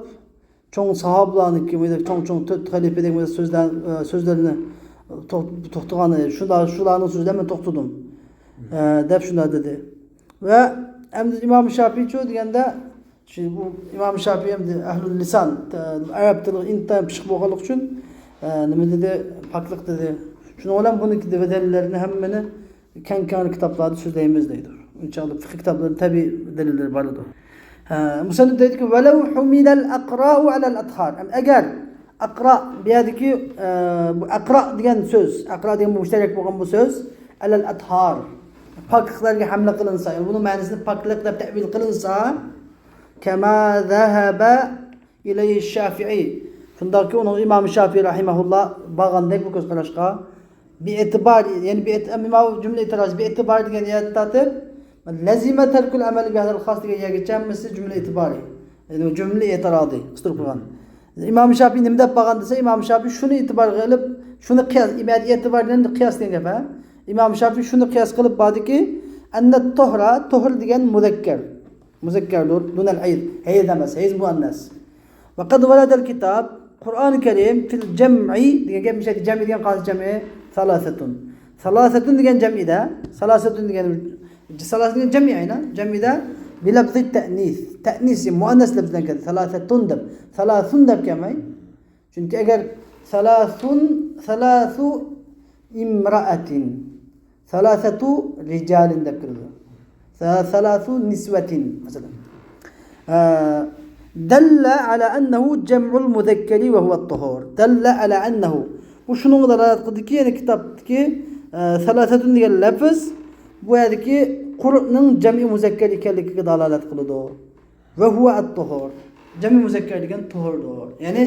چوڭ ساھابىلارنىڭكى، چوڭ، چوڭ تۆت خەلىپىدىكى سۆزلەر، ئە، سۆزلىرىنى توق-، توختىغان، شۇلار، شۇلارنىڭ سۆزلىرىنى مەن توختىدىم، ئە، دەپ شۇنداق دېدى. ۋە ئەمدى ئىمام شافىيچۇ دېگەندە، شۇ بۇ ئىمام شافىي ئەمدى ئەھلۇل لىسان، ئە، ئەرەب تىلىغا ئىنتايىن پىششىق بولغانلىقى ئۈچۈن، ئە، نېمە دېدى، پاكلىق دېدى. شۇنىڭ بىلەن بۇنىڭكى دەلىللىرىنى ھەممىنى كەڭ-كەڭرى كىتابلاردا سۆزلەيمىز دەيدۇ. ئىنشائاللا، فىقھىي كىتابلاردا تەبىئىي دەلىللىرى بار ئىدى. ھە، مۇسەننىپ دەيدىكى، ولو حمل الأقراء على الأطهار. ئەگەر ئەقرا، بۇ يەردىكى، ئە، بۇ ئەقرا دېگەن سۆز، ئەقرا دېگەن بۇ مۇشتەرەك بولغان بۇ سۆز، ئەلەل ئەتھار، پاكلىقلارغا ھەملە قىلىنسا، يەنى بۇنىڭ مەنىسىنى پاكلىق دەپ تەئۋىل قىلىنسا، كما ذهب إليه الشافعي، شۇنداقكى ئۇنىڭ ئىمام شافىي رەھىمەھۇللا بارغاندەك بۇ كۆز قاراشقا، بىئېتىبار، يەنى بىئېت-، ئەمما جۈملە ئېتىراز، بىئېتىبار دېگەن يەردىن تارتىپ، لەزىمە تەركۇل ئەمەل بىھازال خاس دېگەن يەرگىچە ھەممىسى جۈملە ئېتىبارى. يەنى جۈملە ئېتىرازى قىستۇرۇپ قويغان. ئىمام شافىي نېمە دەپ بارغان دېسە، ئىمام شافىي شۇنى ئېتىبارغا ئېلىپ، شۇنى قىياس، ئېتىبار دېگەن قىياس دېگەن گەپ، ھە؟ ئىمام شافىي شۇنى قىياس قىلىپ باردىكى، ئەننە توھرا، توھر دېگەن مۇزەككەر. مۇزەككەردۇر، دۇنەل ھەيز، ھەيز ئەمەس، ھەيز مۇئەننەس. ۋە قەد ۋەرەدەل كىتاب، قۇرئان كەرىم، فىل جەمئى دېگەن گەپ، مىشەدە جەمئى دېگەن قايسى جەمئى؟ سالاسەتۇن. سالاسەتۇن دېگەن جەمئىدە، سالاسەتۇن دېگەن، سالاسەتۇن دېگەن جەمئى ئەينەن، جەمئىدە بىلەفزى تەئنىس، تەئنىس، مۇئەننەس لەپزىدىن كەلدى، سالاسەتۇن دەپ، سالاسۇن دەپ كەلمەي. چۈنكى ئەگەر سالاسۇن، سالاسۇ ئىمرائەتىن، سالاسەتۇ رىجالىن دەپ كېلىدۇ. سا-، سالاسۇ نىسۋەتىن، مەسىلەن. ئە، دەللە ئەلا ئەننەھۇ جەمئۇل مۇزەككەرى ۋە ھۇۋەت تۇھۇر. دەللە ئەلا ئەننەھۇ. بۇ شۇنىڭغا دالالەت قىلدىكى، يەنى كىتابتىكى، ئە، سالاسەتۇن دېگەن لەپىز بۇ يەردىكى قۇرئاننىڭ جەمئى مۇزەككەر ئىكەنلىكىگە دالالەت قىلىدۇ. ۋە ھۇۋە ئەت-تۇھۇر. جەمئى مۇزەككەر دېگەن تۇھۇردۇر. يەنى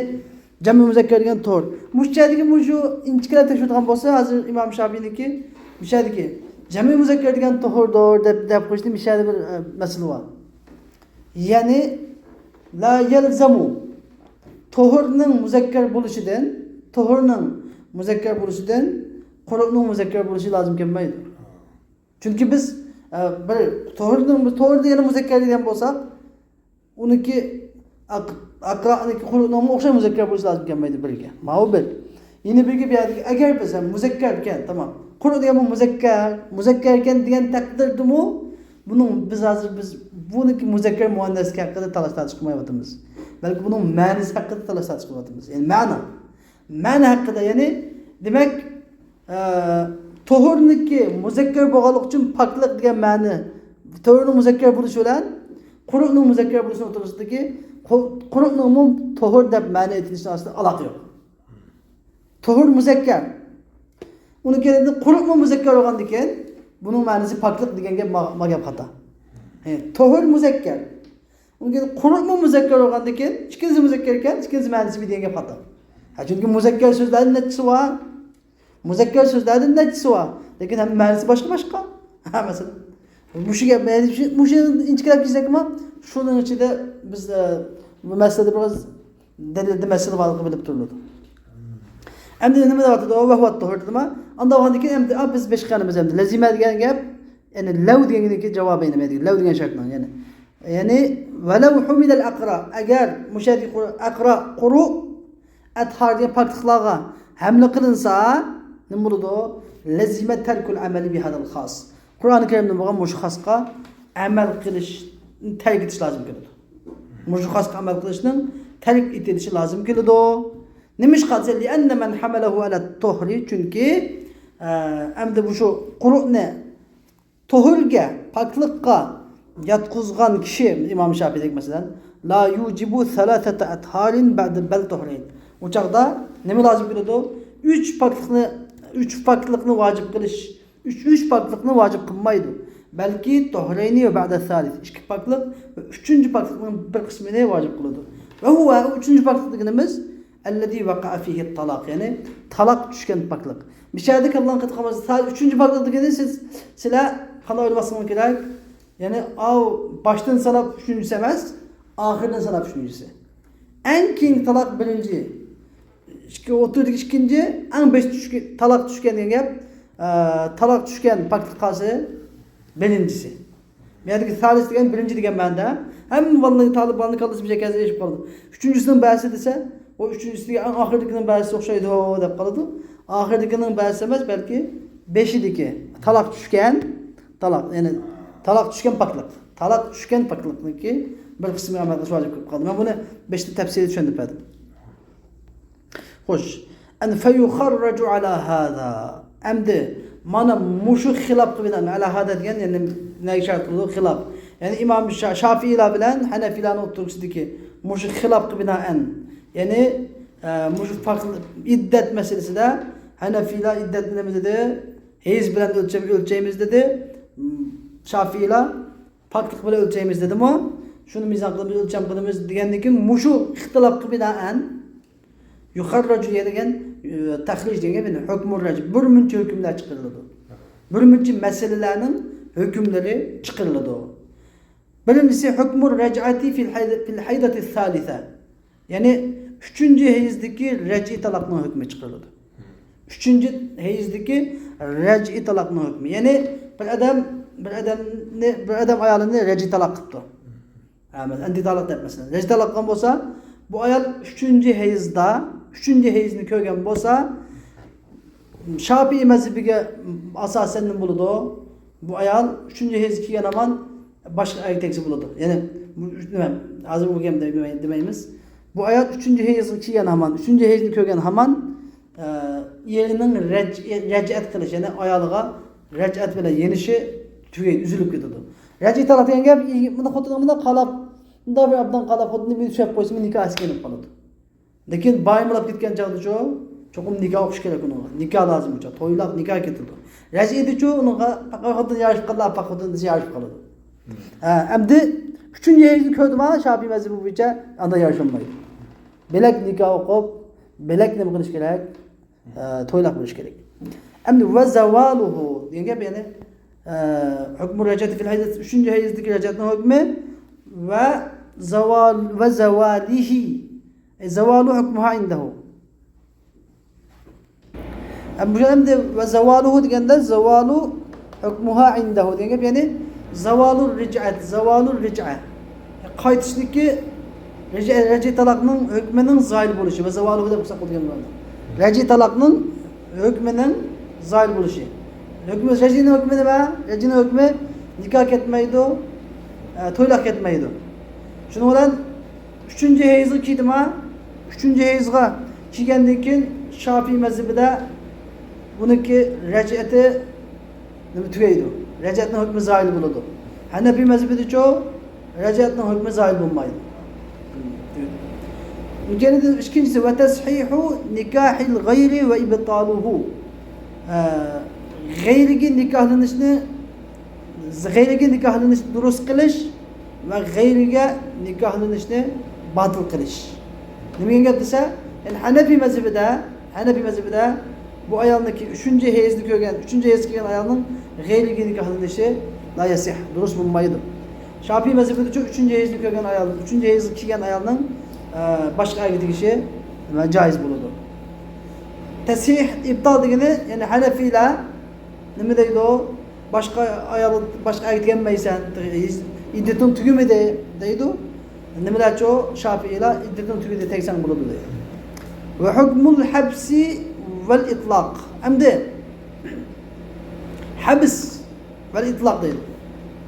جەمئى مۇزەككەر دېگەن تۇھۇر. مۇشۇ يەردىكى مۇشۇ ئىنچىكىلەپ تەكشۈرىدىغان بولسا، ھازىر ئىمام شافىينىڭكى مۇشۇ يەردىكى جەمئى مۇزەككەر دېگەن تۇھۇردۇر دەپ، دەپ قويۇشتا مۇشۇ يەردە بىر، ئە، مەسىلە بار. يەنى لا يەلزەمۇ، تۇھۇرنىڭ مۇزەككەر بولۇشىدىن، تۇھۇرنىڭ مۇزەككەر بولۇشىدىن قۇرئاننىڭ مۇزەككەر بولۇشى لازىم كەلمەيدۇ. چۈنكى بىز، ئە، بىر تۇھۇرنىڭ، تۇھۇر دېگەننى مۇزەككەر دېگەن بولساق، ئۇنىڭكى ئەق-، ئەقرانىڭكى قۇرئاننىڭمۇ ئوخشاش مۇزەككەر بولۇشى لازىم كەلمەيدۇ بىرگە. ماۋۇ بىر. يەنە بىرگە بۇ يەردىكى ئەگەر بىز ھەم مۇزەككەركەن، تامام. قۇرئان دېگەن بۇ مۇزەككەر، مۇزەككەركەن دېگەن تەقدىردىمۇ بۇنىڭ، بىز ھازىر بىز بۇنىڭكى مۇزەككەر مۇئەننەسلىكى ھەققىدە تالاش-تارتىش قىلمايۋاتىمىز. بەلكى بۇنىڭ مەنىسى ھەققىدە تالاش-تارتىش قىلىۋاتىمىز. يەنى مەنا. مەنە ھەققىدە، يەنى، دېمەك، ئە، تۇھۇرنىڭكى مۇزەككەر بولغانلىقى ئۈچۈن پاكلىق دېگەن مەنە، تۇھۇرنىڭ مۇزەككەر بولۇشى بىلەن قۇرۇقنىڭ مۇزەككەر بولۇشىنىڭ ئوتتۇرىسىدىكى، قۇ-، قۇرۇقنىڭمۇ تۇھۇر دەپ مەنە ئېيتىلىشىنىڭ ئارىسىدا ئالاقە يوق. تۇھۇر مۇزەككەر. ئۇنىڭ كەينىدىن قۇرۇقمۇ مۇزەككەر بولغاندىكىن، بۇنىڭ مەنىسى پاكلىق دېگەن گەپ، ما-، ما گەپ خاتا. ھە، تۇھۇر مۇزەككەر. ئۇنىڭ كەينىدىن قۇرۇقمۇ مۇزەككەر بولغاندىكىن، ئىككىلىسى مۇزەككەر ئىكەن، ئىككىلىسى مەنىسى بىر دېگەن گەپ خاتا. ھە، چۈنكى مۇزەككەر سۆزلەردىن نەچچىسى بار؟ مۇزەككەر سۆزلەردىن نەچچىسى بار؟ لېكىن ھەممە مەنىسى باشقا-باشقا. ھە، مەسىلەن. مۇشۇ گەپ، يەنى شۇ، مۇشۇنى ئىنچىكىلەپ كەلسەكمۇ، شۇنىڭ ئىچىدە بىز، ئە، بۇ مەسىلىدە بىر دەلىلدە مەسىلە بارلىقى بىلىپ تۇرۇلىدۇ. ئەمدى نېمە دەۋاتىدۇ؟ ۋەھۇۋە تۇھۇر دېدىما؟ ئانداق بولغاندىن كېيىن ئەمدى، ئا، بىز بېشقا قارىمىز ئەمدى. لەزىمە دېگەن گەپ، يەنى لەۋ دېگەننىڭكى جاۋابى نېمە دېگەن؟ لەۋ دېگەن شەرتنىڭ، يەنى. يەنى، ۋەلەۋ ھۇمىدەل ئەقرا، ئەگەر مۇشۇ يەردىكى قۇر-، ئەقرا، قۇرۇ، ئەتھار دېگەن پاكلىقلارغا ھەملە قىلىنسا، نېمە بولىدۇ؟ لزم ترك العمل بهذا الخاص. قۇرئانى كەرىمدە بولغان مۇشۇ خاسقا ئەمەل قىلىشنى تەرك ئېتىش لازىم كېلىدۇ. مۇشۇ خاسقا ئەمەل قىلىشنىڭ تەرك ئېتىلىشى لازىم كېلىدۇ. نېمىشقا دېسە، لأن من حمله على الطهر، چۈنكى، ئە، ئەمدى مۇشۇ قۇرۇقنى تۇھۇرگە، پاكلىققا ياتقۇزغان كىشى، ئىمام شافىئىدەك مەسىلەن، لا يوجب ثلاثة أطهار بعد بل طهرين. ئۇ چاغدا نېمە لازىم كېلىدۇ؟ ئۈچ پاكلىقنى، ئۈچ پاكلىقنى ۋاجىپ قىلىش، ئۈچ، ئۈچ پاكلىقنى ۋاجىپ قىلمايدۇ. بەلكى طهرين وبعد الثالث، ئىككى پاكلىق ۋە ئۈچىنچى پاكلىقنىڭ بىر قىسمىنى ۋاجىپ قىلىدۇ. وهو، ئۈچىنچى پاكلىق دېگىنىمىز، الذي وقع فيه الطلاق، يەنى تالاق چۈشكەن پاكلىق. مىشەدە كاللان قېتىپ قالماس. سادە ئۈچىنچى پاكلىق دېگىنى سىز، سىلەر قانداق ئويلىماسلىقىڭىز كېرەك؟ يەنى ئاۋ باشتىن ساناپ ئۈچىنچىسى ئەمەس، ئاخىرىدىن ساناپ ئۈچىنچىسى. ئەڭ كېيىنكى تالاق بىرىنچى، ئىككى، ئوتتۇرىدىكى ئىككىنچى، ئەڭ بېشى چۈشكە-، تالاق چۈشكەن دېگەن گەپ، ئە، تالاق چۈشكەن پاكلىق قالسا بىرىنچىسى. بۇ يەردىكى سالىس دېگەن بىرىنچى دېگەن مەنىدە. ھەممە بالىنىڭ، تالىپ بالىنىڭ كاللىسى بىر يەرگە ئېشىپ قالىدۇ. ئۈچىنچىسىنىڭ بەزىسى دېسە، ئۇ ئۈچىنچىسىگە ئەڭ ئاخىرىدىكىنىڭ بەزىسى ئوخشايدۇ دەپ قالىدۇ. ئاخىرىدىكىنىڭ بەزىسى ئەمەس، بەلكى بېشىدىكى تالاق چۈشكەن، تالاق، يەنى تالاق چۈشكەن پاكلىق. تالاق چۈشكەن پاكلىقنىڭكى بىر قىسمىغا ئەمەل قىلىش ۋاجىپ بولۇپ قالدى. مەن بۇنى بېشىدا تەپسىلىي چۈشەندۈرۈپ بەردىم. خوش. أن فيخرج على هذا. ئەمدى مانا مۇشۇ خىلاپقا بىنائەن، ئەلا ھازا دېگەن، يەنى نەگە ئىشارە قىلىدۇ؟ خىلاپ. يەنى ئىمام شا-، شافىئىيلار بىلەن ھەنەفىيلارنىڭ ئوتتۇرىسىدىكى مۇشۇ خىلاپقا بىنائەن، يەنى، ئە، مۇشۇ پاك-، ئىددەت مەسىلىسىدە ھەنەفىيلار ئىددەتنى نېمە دېدى؟ ھەيز بىلەن ئۆلچەم-، ئۆلچەيمىز دېدى. شافىئىيلار پاكلىق بىلەن ئۆلچەيمىز دېدىمۇ؟ شۇنى مىزان قىلىمىز، ئۆلچەم قىلىمىز دېگەندىن كېيىن مۇشۇ ئىختىلاپقا بىنائەن يۇخەررەجۇ دېگەن، ئى، تەخرىج دېگەن گەپ، يەنى ھۆكمۇر رەج، بىر مۇنچە ھۆكۈملەر چىقىرىلىدۇ. بىر مۇنچە مەسىلىلەرنىڭ ھۆكۈملىرى چىقىرىلىدۇ. بىرىنچىسى، ھۆكمۇر رەجئەتى فىل ھەيد-، فىل ھەيدەتى سالىسە. يەنى ئۈچىنچى ھەيزدىكى رەجئىي تالاقنىڭ ھۆكمى چىقىرىلىدۇ. ئۈچىنچى ھەيزدىكى رەجئىي تالاقنىڭ ھۆكمى. يەنى بىر ئادەم، بىر ئادەمنى، بىر ئادەم ئايالىنى رەجئىي تالاق قىپتۇ. ھە، مەسىلەن، ئەنتى تالاق دەپ مەسىلەن. رەجئىي تالاق قىلغان بولسا، بۇ ئايال ئۈچىنچى ھەيزدا، ئۈچىنچى ھەيزنى كۆرگەن بولسا، شافىئىي مەزھىپىگە ئاساسەن نېمە بولىدۇ؟ بۇ ئايال ئۈچىنچى ھەيز كەلگەن ھامان باشقا ئەرگە تەگسە بولىدۇ. يەنى، بۇ، نېمە، ھازىر بۇ گەپنى دېمەي-، دېمەيمىز. بۇ ئايال ئۈچىنچى ھەيزگە كەلگەن ھامان، ئۈچىنچى ھەيزنى كۆرگەن ھامان، ئە، ئېرىنىڭ رەج-، رەجئەت قىلىش، يەنى ئايالىغا رەجئەت بىلەن يېنىشى تۈگەيدۇ، ئۈزۈلۈپ كېتىدۇ. رەجئىي تالاق دېگەن گەپ، مۇنداق خوتۇننى مۇنداق قالاپ، مۇنداق بىر ئابدان قالاپ، خوتۇننى مېنى چۈشۈرۈپ قويسا، مېنىڭ نىكاھى سىكىنىپ قالىدۇ. لېكىن بايىملاپ كەتكەن چاغدىچۇ، چوقۇم نىكاھ ئوقۇش كېرەك ئۇنىڭغا. نىكاھ لازىم ئۇ چاغ. تويلاق نىكاھ كېتىدۇ. رەجئىيدىچۇ ئۇنىڭغا پاق خوتۇن يارىشىپ قالدى، پاق خوتۇن دېسە يارىشىپ قالىدۇ. ھە، ئەمدى ئۈچىنچى ھەيزنى كۆردىما، شافىئىي مەزھىپى بويىچە ئاندا يارىشالمايدۇ. بۆلەك نىكاھ ئوقۇپ، بۆلەك نېمە قىلىش كېرەك؟ ئە، تويلاق بولۇش كېرەك. ئەمدى ۋە زاۋالۇھۇ دېگەن گەپ، يەنى، ئە، ھۆكمۇ رەجئەتى فىل ھەيز، ئۈچىنچى ھەيزدىكى رەجئەتنىڭ ھۆكمى ۋە زاۋال-، ۋە زاۋالىھى. ئەي زاۋالۇ ھۆكمۇھا ئىندەھۇ. ئە، بۇ يەردە ۋە زاۋالۇھۇ دېگەندە، زاۋالۇ ھۆكمۇھا ئىندەھۇ دېگەن گەپ، يەنى زاۋالۇ رىجئەت، زاۋالۇ رىجئە. قايتىشلىكى رەجئە، رەجئىي تالاقنىڭ ھۆكمىنىڭ زايىل بولۇشى ۋە زاۋالۇھۇ دەپ قىلساق بولىدىغان مەنىدە. رەجئىي تالاقنىڭ ھۆكمىنىڭ زايىل بولۇشى. ھۆكمى، رەجئىينىڭ ھۆكمى نېمە؟ رەجئىينىڭ ھۆكمى نىكاھ كەتمەيدۇ، ئە، تويلاق كەتمەيدۇ. شۇنىڭ بىلەن ئۈچىنچى ھەيزغا كىردىما؟ ئۈچىنچى ھەيزغا كىرگەندىن كېيىن شافىئىي مەزھىپىدە بۇنىڭكى رەجئىيىتى نېمە تۈگەيدۇ؟ رەجئىيەتنىڭ ھۆكمى زايىل بولىدۇ. ھەنەفىي مەزھىپىدىچۇ رەجئىيەتنىڭ ھۆكمى زايىل بولمايدۇ. يەنە ئىككىنچىسى، ۋە تەسھىھۇ نىكاھىل غەيرى ۋە ئىبتالۇھۇ. ئە، غەيرىگە نىكاھلىنىشنى غەيرىگە نىكاھلىنىشنى دۇرۇس قىلىش ۋە غەيرىگە نىكاھلىنىشنى باتىل قىلىش. نېمە دېگەن گەپ دېسە، يەنى ھەنەفىي مەزھىپىدە، ھەنەفىي مەزھىپىدە بۇ ئايالنىڭكى ئۈچىنچى ھەيزنى كۆرگەن، ئۈچىنچى ھەيزگە كىرگەن ئايالنىڭ غەيرىگە نىكاھلىنىشى لا يەسىھ، دۇرۇس بولمايدۇ. شافىئىي مەزھىپىدىچۇ ئۈچىنچى ھەيزنى كۆرگەن ئايال، ئۈچىنچى ھەيزگە كىرگەن ئايالنىڭ، ئە، باشقا ئەرگە تېگىشى، نېمە، جائىز بولىدۇ. تەسھىھ، ئىبتال دېگىنى، يەنى ھەنەفىيلەر نېمە دەيدۇ؟ باشقا ئايال، باشقا ئەرگە تېگەلمەيسەن، ئىددىتىڭ تۈگىمىدى دەيدۇ. نېمىلەرچۇ؟ شافىئىيلار ئىددىتىڭ تۈگىدى، تەگسەڭ بولىدۇ دەيدۇ. ۋە ھۆكمۇل ھەبسى ۋەل ئىتلاق. ئەمدى ھەبس ۋەل ئىتلاق دەيدۇ.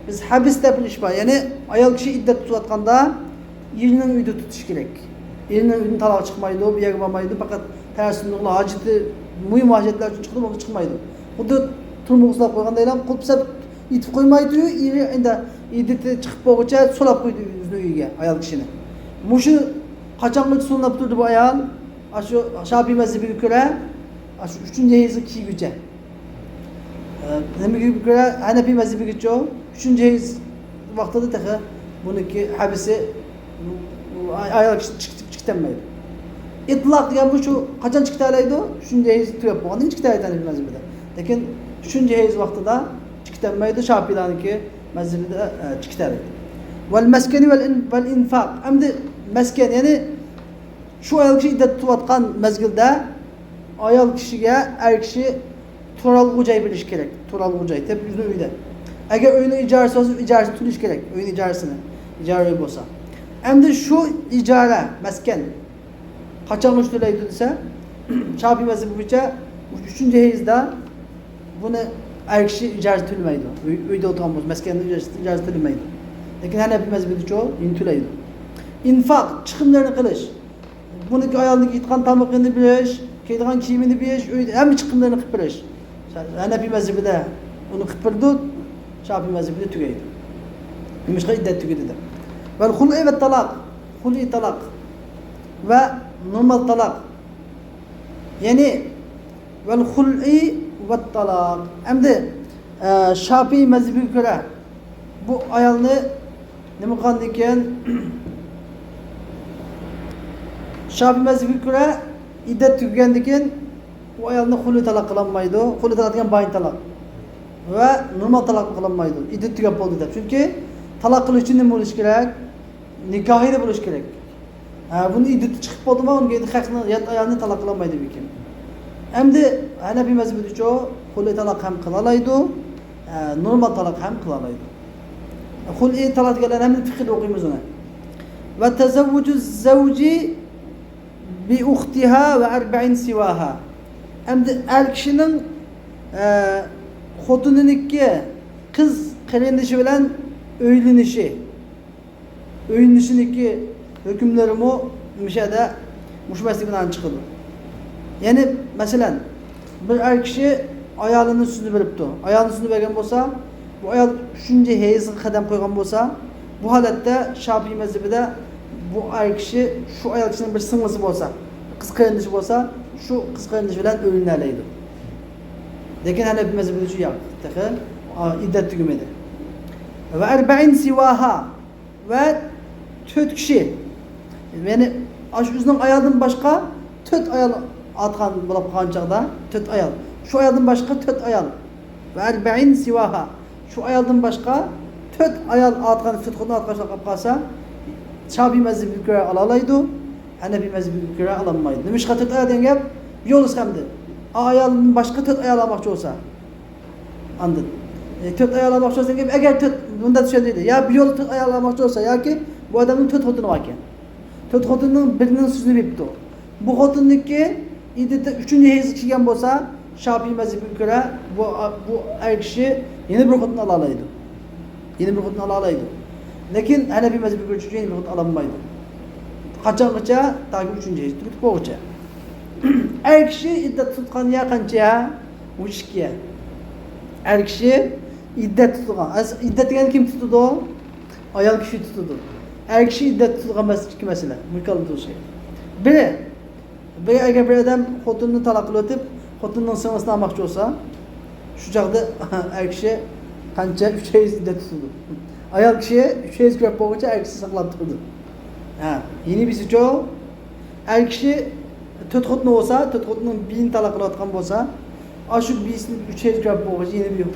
بىز ھەبس دەپ بىر ئىش بار. يەنى ئايال كىشى ئىددەت تۇتۇۋاتقاندا ئېرىنىڭ ئۆيىدە تۇتۇش كېرەك. ئېرىنىڭ ئۆيىدىن تالاغا چىقمايدۇ، بۇ يەرگە بارمايدۇ، پەقەت تەرسىملىقلا ھاجىتى، مۇھىم ھاجەتلەر ئۈچۈن چىقىدۇ، بولمىسا چىقمايدۇ. خۇددى تۇرمىغا ئۇسلاپ قويغاندەكلا قۇلۇپ سەپ ئېتىپ قويمايدۇ، ئېرى ئەمدى ئىددىتى چىقىپ بولغۇچە سولاپ قويدى ئۆزىنىڭ ئۆيىگە ئايال كىشىنى. مۇشۇ قاچانغىچە سولىنىپ تۇردى بۇ ئايال؟ ئاشۇ شاپىئىي مەزھىپىگە كۆرە، ئاشۇ ئۈچىنچى ھەيزگە كىرگۈچە. ئە، نېمىگە كۆرە؟ ھەنەپىي مەزھىپىگىچۇ؟ ئۈچىنچى ھەيز ۋاقتىدا تېخى بۇنىڭكى ھەبسى، ئايال كىشى چىقىتەلمەيدۇ. ئىتلاق دېگەن بۇ شۇ، قاچان چىقىتەلەيدۇ؟ ئۈچىنچى ھەيز تۈگەپ بولغاندىن كېيىن چىقىتەلەيدۇ ھەنەپىي مەزھىپىدە. لېكىن ئۈچىنچى ھەيز ۋاقتىدا چىقىتەلمەيدۇ، شاپىئىيلارنىڭكى مەزھىپىدە، ئە، چىكىتەلەيدۇ. ۋەل مەسكەنى ۋەل ئىن-، ۋەل ئىنفاق. ئەمدى مەسكەن، يەنى شۇ ئايال كىشى ئىددەت تۇتۇۋاتقان مەزگىلدە ئايال كىشىگە ئەر كىشى تۇرالغۇ جاي بېرىشى كېرەك. تۇرالغۇ جاي، تېپىپ ئۆزىنىڭ ئۆيىدە. ئەگەر ئۆينىڭ ئىجارىسى بولسا، ئىجارىسىنى تۆلىشى كېرەك. ئۆينىڭ ئىجارىسىنى، ئىجارە ئۆي بولسا. ئەمدى شۇ ئىجارە، مەسكەن قاچانغىچە تۆلەيدۇ دېسە، شاپىئىي مەزھىپى بويىچە ئۈچىنچى ھەيزدا بۇنى ئەر كىشى ئىجارە تۆلىمەيدۇ. ئۆي، ئۆيدە ئولتۇرغان بولسا، مەسكەننىڭ ئىجارىسى، ئىجارىسى تۆلىمەيدۇ. لېكىن ھەنەپىي مەزھىپىدىچۇ يەنە تۆلەيدۇ. ئىنفاق، چىقىملىرىنى قىلىش. بۇنىڭكى ئايالنىڭكى يەيدىغان تامىقىنى بېرىش، كىيىدىغان كىيىمىنى بېرىش، ئۆيدە ھەممە چىقىملىرىنى قىلىپ بېرىش. ھەنەپىي مەزھىپىدە ئۇنى قىلىپ بېرىدۇ، شاپىئىي مەزھىپىدە تۈگەيدۇ. نېمىشقا؟ ئىددەت تۈگىدى دەپ. ۋەل خۇلئى ۋەت تالاق. خۇلئى تالاق ۋە نورمال تالاق. يەنى ۋەل خۇلئى ۋەت تالاق. ئەمدى، ئە، شاپىئىي مەزھىپىگە كۆرە بۇ ئايالنى نېمە قىلغاندىن كېيىن، شاپىئىي مەزھىپىگە كۆرە ئىددەت تۈگىگەندىن كېيىن ئۇ ئايالنى خۇلئى تالاق قىلالمايدۇ. خۇلئى تالاق دېگەن بايىن تالاق. ۋە نورمال تالاق قىلالمايدۇ. ئىددەت تۈگەپ بولدى دەپ. چۈنكى تالاق قىلىش ئۈچۈن نېمە بولۇشى كېرەك؟ نىكاھىدا بولۇشى كېرەك. ھە، بۇنى ئىددىتى چىقىپ بولدىمۇ، ئۇنىڭ كېيىن خەقنى، يات ئايالنى تالاق قىلالمايدۇ بىكىم. ئەمدى ھەنەپىي مەزھىپىدىچۇ خۇلئى تالاق ھەم قىلالايدۇ، ئە، نورمال تالاق ھەم قىلالايدۇ. خۇلئى تالاق دېگەنلەر ھەممىنى فىقھىدا ئوقۇيمىز ئۇنى. ۋە تەزەۋۋۇجۇ زەۋجى بى ئۇختىھا ۋە ئەربەئىن سىۋاھا. ئەمدى ئەر كىشىنىڭ، ئە، خوتۇنىنىڭكى قىز قېرىندىشى بىلەن ئۆيلىنىشى. ئۆيلىنىشىنىڭكى ھۆكۈملىرىمۇ مۇشۇ يەردە مۇشۇ مەسىلە بىلەن چىقىدۇ. يەنى، مەسىلەن، بىر ئەر كىشى ئايالىنىڭ سۈتىنى بېرىپتۇ. ئايالىنىڭ سۈتىنى بەرگەن بولسا، بۇ ئايال ئۈچىنچى ھەيزگە قەدەم قويغان بولسا، بۇ ھالەتتە شاپىئىي مەزھىپىدە بۇ ئەر كىشى شۇ ئايال كىشىنىڭ بىر سىڭلىسى بولسا، قىز قېرىندىشى بولسا، شۇ قىز قېرىندىشى بىلەن ئۆيلىنەلەيدۇ. لېكىن ھەنەپىي مەزھىپىدىچۇ ياق، تېخى، ئا، ئىددەت تۈگىمىدى. ۋە ئەربەئىن سىۋاھا. ۋە تۆت كىشى، يەنى ئاشۇ ئۆزىنىڭ ئايالىدىن باشقا تۆت ئايال ئارتقان بولۇپ قالغان چاغدا، تۆت ئايال، شۇ ئايالدىن باشقا تۆت ئايال، ۋە ئەربەئىن سىۋاھا، شۇ ئايالدىن باشقا تۆت ئايال ئارتقان، تۆت خوتۇن ئارتقان قىلىپ قالسا، شاپىئىي مەزھىپىگە كۆرە ئالالايدۇ، ھەنەپىي مەزھىپىگە كۆرە ئالالمايدۇ. نېمىشقا تۆت ئايال دېگەن گەپ؟ بىر يول ئەمدى. ئايالدىن باشقا تۆت ئايال ئالماقچى بولسا، ئاندىن، ئە، تۆت ئايال ئالماقچى بولسا، ئەگەر تۆت، مۇنداق چۈشەندۈردى. يا بىر يولدا تۆت ئايال ئالماقچى بولسا، ياكى بۇ ئادەمنىڭ تۆت خوتۇنى باركەن. تۆت خوتۇننىڭ بىرىنىڭ سۈتىنى بېرىپتۇ. بۇ خوتۇننىڭكى ئىددىتى ئۈچىنچى ھەيزگە كىرگەن بولسا، شاپىئىي مەزھىپىگە كۆرە بۇ، بۇ ئەر كىشى يەنە بىر خوتۇن ئالالايدۇ. يەنە بىر خوتۇن ئالالايدۇ. لېكىن ھەنەپىي مەزھىپىگە كۆرە يەنە بىر خوتۇن ئالالمايدۇ. قاچانغىچە؟ تاكى ئۈچىنچى ھەيز تۈگىتىپ بولغۇچە. ئەر كىشى ئىددەت تۇتقان يەر قانچە؟ ئون ئىككى. ئەر كىشى ئىددەت تۇتىدىغان. ئەس-، ئىددەت دېگەننى كىم تۇتىدۇ؟ ئايال كىشى تۇتىدۇ. ئەر كىشى ئىددەت تۇتىدىغان مەس-، ئىككى مەسىلە. مۇكەللەپ تۇتۇشى. بىرى، بىر، ئەگەر بىر ئادەم خوتۇنىنى تالاق قىلىۋېتىپ، خوتۇنىنىڭ سىڭلىسىنى ئالماقچى بولسا، شۇ چاغدا ئەر كىشى قانچە؟ ئۈچ ھەيز ئىددەت تۇتىدۇ. ئايال كىشى ئۈچ ھەيز كۆرۈپ بولغۇچە ئەر كىشى ساقلاپ تۇرىدۇ. ھە، يەنە بىرسىچۇ، ئەر كىشى تۆت خوتۇنى بولسا، تۆت خوتۇننىڭ بىرىنى تالاق قىلىۋاتقان بولسا، ئاشۇ بىرسىنى ئۈچ ھەيز كۆرۈپ بولغۇچە يەنە بىر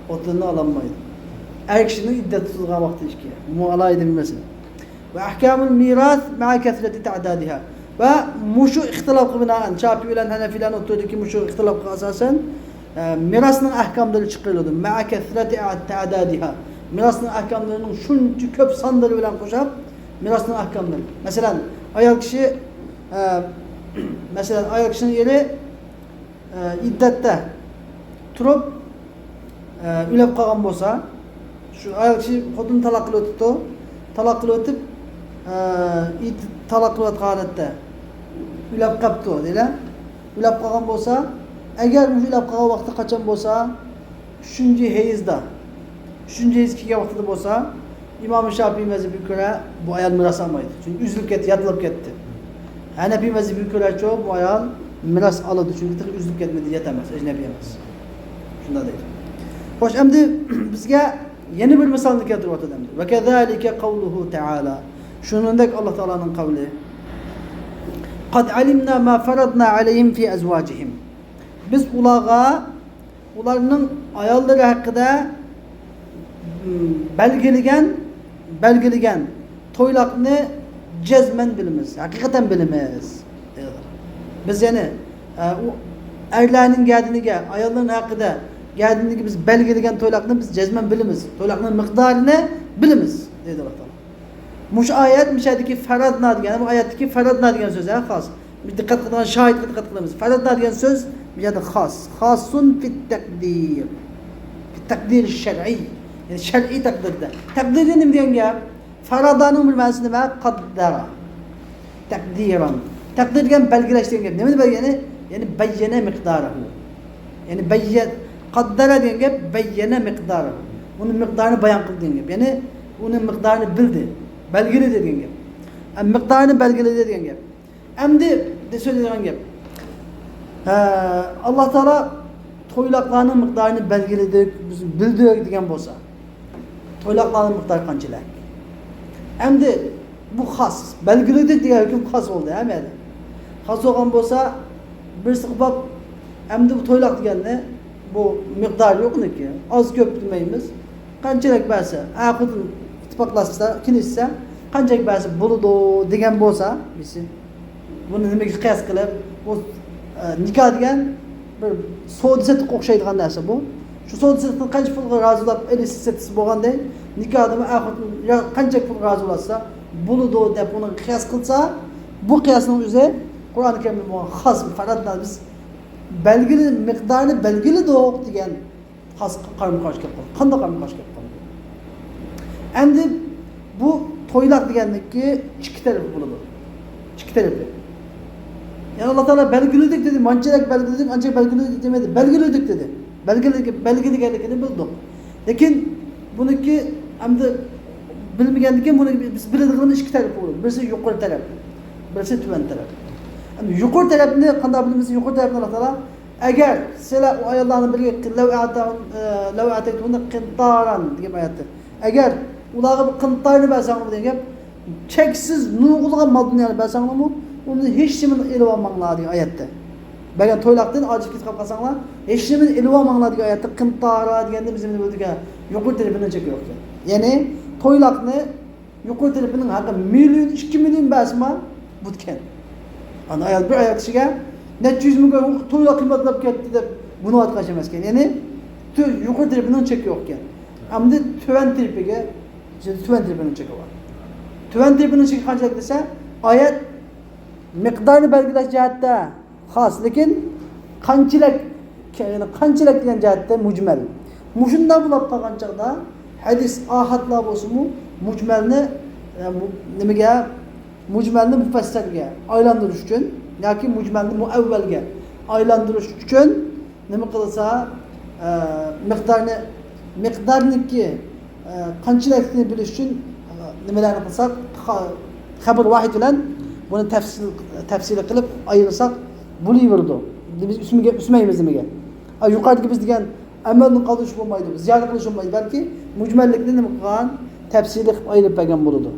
خوتۇننى ئالالمايدۇ. ئەر كىشىنىڭ ئىددەت تۇتىدىغان ۋاقتى ئىككى. بۇ ئالاھىدە بىر مەسىلە. ۋە ئەھكامۇل مىراس مەئە كەسرەتى تەئدادىھا. ۋە مۇشۇ ئىختىلاپقا بىنائەن، شاپىئى بىلەن ھەنەفىيلەرنىڭ ئوتتۇرىدىكى مۇشۇ ئىختىلاپقا ئاساسەن، ئە، مىراسنىڭ ئەھكاملىرى چىقىرىلىدۇ. مەئە كەسرەتى تەئدادىھا. مىراسنىڭ ئەھكاملىرىنىڭ شۇنچە كۆپ سانلىرى بىلەن قوشاپ، مىراسنىڭ ئەھكاملىرى. مەسىلەن، ئايال كىشى، ئە، مەسىلەن، ئايال كىشىنىڭ ئېرى ئىددەتتە تۇرۇپ، ئۆلۈپ قالغان بولسا، شۇ ئايال كىشى خوتۇنىنى تالاق قىلىۋېتىپتۇ. تالاق قىلىۋېتىپ، ئىددە-، تالاق قىلىۋاتقان ھالەتتە ئۆلۈپ قاپتۇ دەيلى. ئۆلۈپ قالغان بولسا، ئەگەر مۇشۇ ئۆلۈپ قالغان ۋاقتى قاچان بولسا، ئۈچىنچى ھەيزدا، ئۈچىنچى ھەيز كەلگەن ۋاقتىدا بولسا، ئىمام شاپىئىي مەزھىپىگە كۆرە بۇ ئايال مىراس ئالمايدۇ. چۈنكى ئۈزۈلۈپ كەتتى، ياتلىپ كەتتى. ھەنەپىي مەزھىپىگە كۆرەچۇ، بۇ ئايال مىراس ئالىدۇ، چۈنكى تېخى ئۈزۈلۈپ كەتمىدى، يات ئەمەس، ئەجنەبىي ئەمەس. شۇنداق دەيدۇ. خوش، ئەمدى بىزگە يەنە بىر مىسالنى كەلتۈرۈۋاتىدۇ ئەمدى. وكذلك قوله تعالى. شۇنىڭدەك ئاللا تائالانىڭ قەۋلى: قد علمنا ما فرضنا عليهم في أزواجهم. بىز ئۇلارغا ئۇلارنىڭ ئاياللىرى ھەققىدە، م، بەلگىلىگەن، بەلگىلىگەن تويلاقنى جەزمەن بىلىمىز، ھەقىقەتەن بىلىمىز. بىز يەنى، ئە، ئۇ ئەرلەرنىڭ گەدىنىگە، ئاياللىرىنىڭ ھەققىدە، گەدىنىگە بىز بەلگىلىگەن تويلاقنى بىز جەزمەن بىلىمىز. تويلاقنىڭ مىقدارىنى بىلىمىز، دەيدۇ ئاللا تائالا. مۇشۇ ئايەت، مۇشۇ يەردىكى فەرەدنا دېگەن، بۇ ئايەتتىكى فەرەدنا دېگەن سۆز، ھە، خاس. بىز دىققەت قىلىدىغان شاھىتقا دىققەت قىلىمىز. فەرەدنا دېگەن سۆز بۇ يەردە خاس. خاسسۇن فىت تەقدىر. فىت تەقدىر شەرئىي. يەنى شەرئىي تەقدىردە. تەقدىر دېگەن نېمە دېگەن گەپ؟ فەرەدانىڭ بىر مەنىسى نېمە؟ قەددەرە. تەقدىران. تەقدىر دېگەن بەلگىلەش دېگەن گەپ. نېمىنى بەلگىلىگەن؟ يەنى بەييەنە مىقدارەھۇ. يەنى بەييە-، قەددەرە دېگەن گەپ بەييەنە مىقدارەھۇ. ئۇنىڭ مىقدارىنى بايان قىلدى دېگەن گەپ. يەنى ئۇنىڭ مىقدارىنى بىلدى، بەلگىلىدى دېگەن گەپ. ئە، مىقدارىنى بەلگىلىدى دېگەن گەپ. ئەمدى سۆزلەيدىغان گەپ. ئە، ئاللا تائالا تويلاقلارنىڭ مىقدارىنى بەلگىلىدى، بىز بىلدۇق دېگەن بولسا، تويلاقلارنىڭ مىقدارى قانچىلىك؟ ئەمدى بۇ خاس، بەلگىلىدۇق دېگەن ھۆكۈم خاس بولدى ھەممە يەردە. خاس بولغان بولسا، بىرسىگە باپ، ئەمدى بۇ تويلاق دېگەننى، بۇ مىقدارى يوق ئۇنىڭكى. ئاز كۆپ دېمەيمىز. قانچىلىك بەرسە، ئەر خوتۇن ئىتتىپاقلاشسا، كېلىشسە، قانچىلىك بەرسە بولىدۇ دېگەن بولسا، بىرسى. بۇنى نېمىگە قىياس قىلىپ، بۇ، ئە، نىكاھ دېگەن بىر سودا سېتىققا ئوخشايدىغان نەرسە بۇ. شۇ سودا سېتىقنى قانچە پۇلغا رازىلىپ ئېلىش سېتىشى بولغاندەك، نىكاھدىمۇ ئەر خوتۇن يا قانچە پۇلغا رازى بولسا بولىدۇ دەپ ئۇنى قىياس قىلسا، بۇ قىياسنىڭ ئۆزى قۇرئان كەرىمدە بولغان خاس بىر فەرەدنا، بىز بەلگىلى، مىقدارنى بەلگىلىدۇق دېگەن خاس قارىمۇ قارشى كەپ قالدى. قانداق قارىمۇ قارشى كەپ قالدى؟ ئەمدى بۇ تويلاق دېگەننىڭكى ئىككى تەرىپى بولىدۇ. ئىككى تەرىپى. يەنى ئاللا تائالا بەلگىلىدۇق دېدى، مانچىلىك بەلگىلىدۇق، ئانچە بەلگىلىدۇق دېمىدى. بەلگىلىدۇق دېدى. بەلگىلىگەنلىكىنى بىلدۇق. لېكىن بۇنىڭكى ئەمدى بىلمىگەندىكىن بۇنى بىز بىلىدىغىنىمىز ئىككى تەرەپ بولىدۇ. بىرسى يۇقىرى تەرەپ، بىرسى تۆۋەن تەرەپ. ئەمدى يۇقىرى تەرەپنى قانداق بىلىمىز؟ يۇقىرى تەرەپنى ئاللا تائالا ئەگەر سىلەر ئۇ ئاياللارنىڭ بىرىگە لەۋ ئەتەيتۇنە، ئە، لەۋ ئەتەيتۇنە قىنتاران دېگەن ئايەتتە. ئەگەر ئۇلارغا بىر قىنتارنى بەرسەڭلار دېگەن گەپ، چەكسىز نۇرغۇنلىغان مال دۇنيانى بەرسەڭلارمۇ، ئۇنىڭ ھېچ نېمىنى ئېلىۋالماڭلار دېگەن ئايەتتە. بەرگەن تويلاقتىن ئاجىز كېتىپ قالساڭلار، ھېچ نېمىنى ئېلىۋالماڭلار دېگەن ئايەتتە قىنتارا دېگەندە بىز نېمە بىلدۇق؟ يۇقىرى تەرىپىنىڭ چېكى يوق ئىكەن. يەنى تويلاقنى يۇقىرى تەرىپىنىڭ ھەققى مىليون، ئىككى مىليون بەرسىمۇ بۇتكەن. ئانا ئايال، بىر ئايال كىشىگە نەچچە يۈز مىڭ تويلاق قىممەتلەپ كەتتى دەپ بۇنىۋاتقان ئىش ئەمەسكەن. يەنى تۆ-، يۇقىرى تەرىپىنىڭ چېكى يوقكەن. ئەمدى تۆۋەن تەرىپىگە، تۆۋەن تەرىپىنىڭ چېكى بار. تۆۋەن تەرىپىنىڭ چېكى قانچىلىك دېسە، ئايەت مىقدارنى بەلگىلەش جەھەتتە خاس، لېكىن قانچىلىك، يەنى قانچىلىك دېگەن جەھەتتە مۇجمەل. مۇشۇنداق بولۇپ قالغان چاغدا ھەدىس ئاھادلار بولسىمۇ مۇجمەلنى، ئە، مۇ-، نېمىگە، مۇجمەلنى مۇپەسسەلگە ئايلاندۇرۇش ئۈچۈن ياكى مۇجمەلنى مۇئەۋۋەلگە ئايلاندۇرۇش ئۈچۈن نېمە قىلسا، ئە، مىقدارنى، مىقدارنىڭكى، ئە، قانچىلىكلىكىنى بىلىش ئۈچۈن، ئە، نېمىلەرنى قىلساق، خا-، خەبەر ۋاھىد بىلەن بۇنى تەپسىل، تەپسىلىي قىلىپ ئايرىساق بولۇۋېرىدۇ. بىز ئۈسمىگە، ئۈسمەيمىز نېمىگە. ئا، يۇقىرىدىكى بىز دېگەن ئەمەلنى قالدۇرۇش بولمايدۇ، زىيادە قىلىش بولمايدۇ، بەلكى مۇجمەللىكنى نېمە قىلغان؟ تەپسىلىي قىلىپ ئايرىپ بەرگەن بولىدۇ.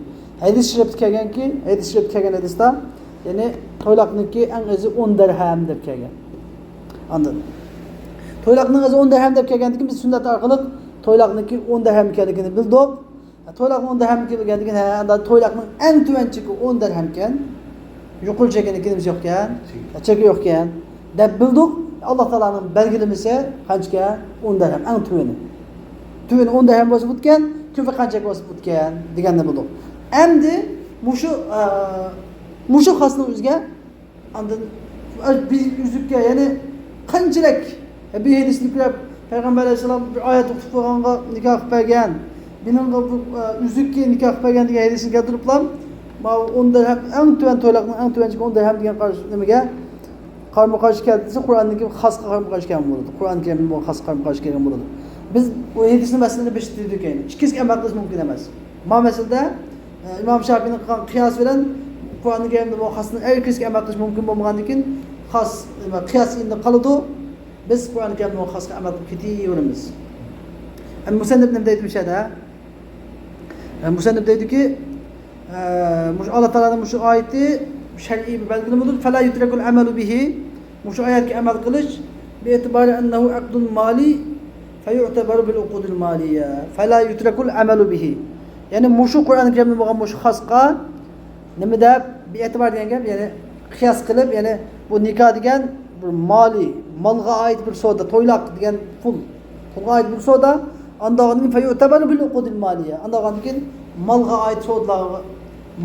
ھەدىس شېرىپتە كەلگەنكى، ھەدىس شېرىپتە كەلگەن ھەدىستە، يەنى تويلاقنىڭكى ئەڭ ئېزى ئون دەرھەم دەپ كەلگەن. ئاندىن تويلاقنىڭ ئېزى ئون دەرھەم دەپ كەلگەندىكىن بىز سۈننەت ئارقىلىق تويلاقنىڭكى ئون دەرھەم ئىكەنلىكىنى بىلدۇق. تويلاقنىڭ ئون دەرھەم ئىكەنلىكىنى، ھە، ئاندا تويلاقنىڭ ئەڭ تۆۋەن چېكى ئون دەرھەمكەن. يۇقىرى چېكىنىڭكى نېمىسى يوقكەن؟ چېكى يوقكەن دەپ بىلدۇق. ئاللا تائالانىڭ بەلگىلىمىسى قانچىكەن؟ ئون دەرھەم، ئەڭ تۆۋىنى. تۆۋىنى ئون دەرھەم بولسا بۇتكەن، كۆپى قانچە بولسا بۇتكەن دېگەننى بىلدۇق. ئەمدى مۇشۇ، ئە، مۇشۇ خاسنىڭ ئۆزىگە ئاندىن بىز ئۈزۈككە، يەنى قانچىلىك بىر ھەدىسنى كۆرۈپ، پەيغەمبەر ئەلەيھىسسالام بىر ئايەت ئوقۇپ قويغانغا نىكاھ قىلىپ بەرگەن، بىنىڭغا بۇ، ئە، ئۈزۈككە نىكاھ قىلىپ بەرگەن دېگەن ھەدىسنى كەلتۈرۈپلا، ماۋۇ ئون دىرھەم، ئەڭ تۆۋەن تويلۇقنىڭ ئەڭ تۆۋەنچىكى ئون دىرھەم دېگەن قارشى نېمىگە قارىمۇ قارشى كەلدى دېسە، قۇرئاندىكى خاسقا قارىمۇ قارشى كەلگەن بولىدۇ. قۇرئان كەرىم بۇ خاسقا قارىمۇ قارشى كەلگەن بولىدۇ. بىز ئۇ ھەدىسنى مەسىلىنى بېشىدا دېدۇق، يەنى ئىككىسىگە ئەمەل قىلىش مۇمكىن ئەمەس. ما مەسىلىدە، ئە، ئىمام شافىئىنىڭ قىلغان قىياسى بىلەن قۇرئان كەرىمدە بۇ خاسنىڭ ئەگىر كىرىشىگە ئەمەل قىلىش مۇمكىن بولمىغاندىن كېيىن، خاس، نېمە، قىياس ئىندا قالىدۇ. بىز قۇرئان كەرىمدە بۇ خاسقا ئەمەل قىلىپ كېتىۋېرىمىز. ئەمدى مۇسەننىپ نېمە دەيدۇ مۇشۇ يەردە؟ ئە، مۇسەننىپ دەيدۇكى، ئە، مۇشۇ ئاللا تائالانىڭ مۇشۇ ئايىتى شەرئىي بىر بەلگىلىمىدۇر. فلا يترك العمل به. مۇشۇ ئايەتكە ئەمەل قىلىش، باعتبار أنه عقد مالي فيعتبر بالعقود المالية فلا يترك العمل به. يەنى مۇشۇ قۇرئان كەرىمدە بولغان مۇشۇ خاسقا نېمە دەپ، باعتبار دېگەن گەپ، يەنى قىياس قىلىپ، يەنى بۇ نىكاھ دېگەن بىر مالىي، مالغا ئائىت بىر سودا، تويلاق دېگەن پۇل، پۇلغا ئائىت بىر سودا. ئاندىن فيعتبر بالعقود المالية. ئاندىن كېيىن مالغا ئائىت سودىلارغا،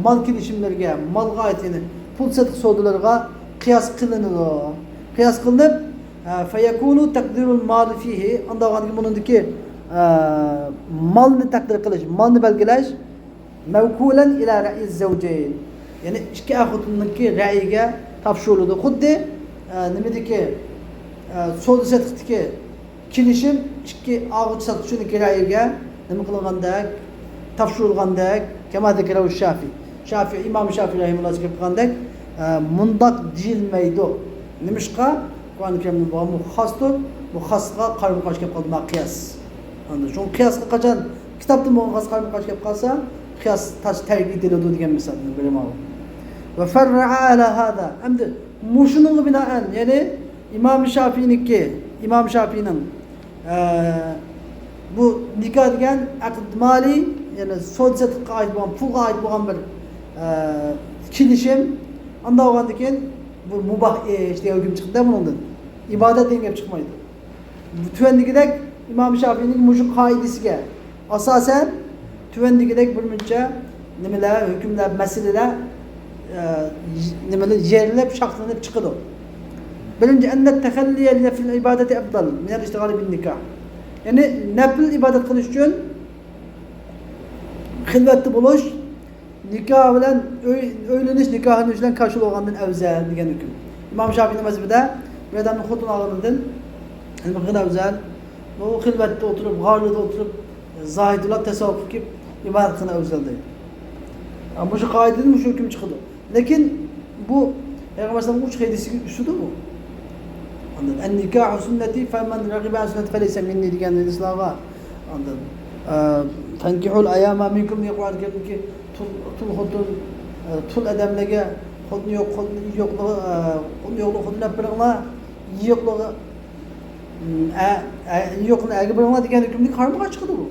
مال كېلىشىملىرىگە، مالغا ئائىت، يەنى پۇل سېتىق سودىلىرىغا قىياس قىلىنىدۇ. قىياس قىلىنىپ، ئە، فيكون تقدير المال فيه، ئاندىن كېيىن بۇنىڭدىكى، ئە، مالنى تەقدىر قىلىش، مالنى بەلگىلەش، موكولا إلى رأي الزوجين، يەنى ئىككى ئەر خوتۇننىڭكى رەئىگە تاپشۇرۇلىدۇ. خۇددى، ئە، نېمىدىكى، ئە، سودا سېتىقتىكى كېلىشىم ئىككى ئالغۇچى ساتقۇچىنىڭكى رەئىگە نېمە قىلغاندەك، تاپشۇرۇلغاندەك، كما ذكره الشافعي. شافىئىي، ئىمام شافىئىي رەھىمەھۇللا زىكىر قىلغاندەك، ئە، مۇنداق دېيىلمەيدۇ. نېمىشقا؟ قۇرئان كەرىمدە بولغان بۇ خاستۇر، بۇ خاسقا قارىمۇ قارشى كەپ قالىدۇ، مانا قىياس. ئاندىن شۇڭا قىياسقا قاچان كىتابتىن بولغان خاسقا قارىمۇ قارشى كەپ قالسا، قىياس تاش تەرك ئېتىلىدۇ دېگەن مىسالنىڭ بىرى ماۋۇ. وفرع على هذا. ئەمدى مۇشۇنىڭغا بىنائەن، يەنى ئىمام شافىئىنىڭكى، ئىمام شافىئىنىڭ، ئە، بۇ نىكاھ دېگەن ئەقد مالىي، يەنى سودا سېتىققا ئائىت بولغان، پۇلغا ئائىت بولغان بىر، ئە، كېلىشىم. ئانداق بولغاندىن كېيىن بۇ مۇباھ ئىش دېگەن ھۆكۈم چىقتى بۇنىڭدىن. ئىبادەت دېگەن گەپ چىقمايدۇ. تۆۋەندىكىدەك ئىمام شافىئىنىڭ مۇشۇ قائىدىسىگە ئاساسەن، تۆۋەندىكىدەك بىر مۇنچە نېمىلەر، ھۆكۈملەر، مەسىلىلەر، ئە، نېمىلەر يېرىلىپ، شاخلىنىپ چىقىدۇ. بىرىنچى، أن التخلي لنفل العبادة أفضل من الاشتغال بالنكاح. يەنى نەپىل ئىبادەت قىلىش ئۈچۈن خىلۋەتتە بولۇش نىكاھ بىلەن ئۆي، ئۆيلىنىش، نىكاھلىنىش بىلەن كاشۇلۇپ ئالغاندىن ئەۋزەل دېگەن ھۆكۈم. ئىمام شافىئىنىڭ مەزھىپىدە بىر ئادەمنىڭ خوتۇن ئالغىنىدىن نېمە قىلغان ئەۋزەل؟ بۇ خىلۋەتتە ئولتۇرۇپ، غارلىقتا ئولتۇرۇپ، زاھىدلار تەسەۋۋۇپقا كېلىپ ئىبادەت قىلغان ئەۋزەل دەيدۇ. مۇشۇ قائىدىدىن مۇشۇ ھۆكۈم چىقىدۇ. لېكىن بۇ پەيغەمبەر ئەلەيھىسسالامنىڭ ئۈچ ھەدىسىگە ئۈستىدۇ بۇ. ئاندىن، النكاح سنتي فمن رغب عن سنتي فليس مني دېگەن ھەدىسلارغا. ئاندىن، ئە، تنكحوا الأيامى منكم دېگەن قۇرئان كەرىمدىكى تۇل، تۇل خوتۇن، ئە، تۇل ئادەملەرگە خوتۇن يوق، خوتۇن يوقلۇقى، ئە، خوتۇن يوقلۇقى خوتۇن ئېلىپ بېرىڭلار، يوقلۇقى، ئە، ئە، يوقنى ئەرگە بېرىڭلار دېگەن ھۆكۈمدىن قارىمۇ قارشى چىقىدۇ بۇ.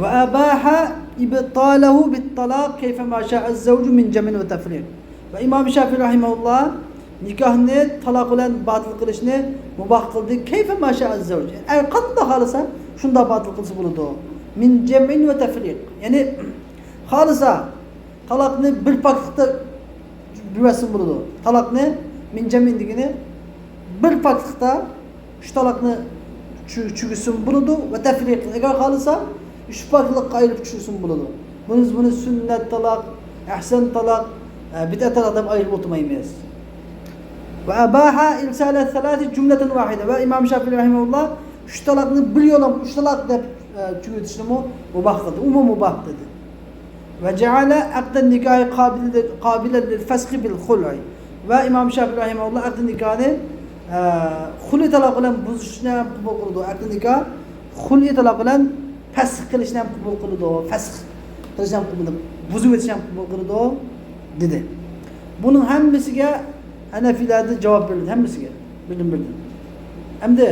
وأباح إبطاله بالطلاق كيفما شاء الزوج من جمع وتفريق. ۋە ئىمام شافىئى رەھىمەھۇللا نىكاھنى تالاق بىلەن باتىل قىلىشنى مۇباھ قىلدى. كيفما شاء الزوج. ئەر قانداق خالىسا، شۇنداق باتىل قىلسا بولىدۇ. من جمع وتفريق. يەنى خالىسا، تالاقنى بىر پاكلىقتا بېرىۋەتسىمۇ بولىدۇ. تالاقنى من جمع دېگىنى بىر پاكلىقتا ئۈچ تالاقنى چۈ-، چۈشۈرسىمۇ بولىدۇ. وتفريق، ئەگەر خالىسا، ئۈچ پاكلىققا ئايرىپ چۈشۈرسىمۇ بولىدۇ. بۇنى، بۇنى سۈننەت تالاق، ئەھسەن تالاق، ئە، بىدئەت تالاق دەپ ئايرىپ ئولتۇرمايمىز. وأباح إرسال الثلاث جملة واحدة. ۋە ئىمام شافىئى رەھىمەھۇللا ئۈچ تالاقنى بىر يولام ئۈچ تالاق دەپ، ئە، تۈگىتىشنىمۇ مۇباھ قىلدى. ئۇمۇ مۇباھ دېدى. وجعل عقد النكاح قابل، قابلا للفسخ بالخلع. ۋە ئىمام شافىئى رەھىمەھۇللا ئەقدى نىكاھنى، ئە، خۇلئى تالاق بىلەن بۇزۇشنى ھەم قوبۇل قىلىدۇ. ئەقدى نىكاھ خۇلئى تالاق بىلەن پەسخ قىلىشنى ھەم قوبۇل قىلىدۇ. پەسخ قىلىشنى ھەم قوبۇل، بۇزۇۋېتىشنى ھەم قوبۇل قىلىدۇ، دېدى. بۇنىڭ ھەممىسىگە ھەنەفىيلەردىن جاۋاب بېرىلدى، ھەممىسىگە. بىردىن-بىردىن. ئەمدى،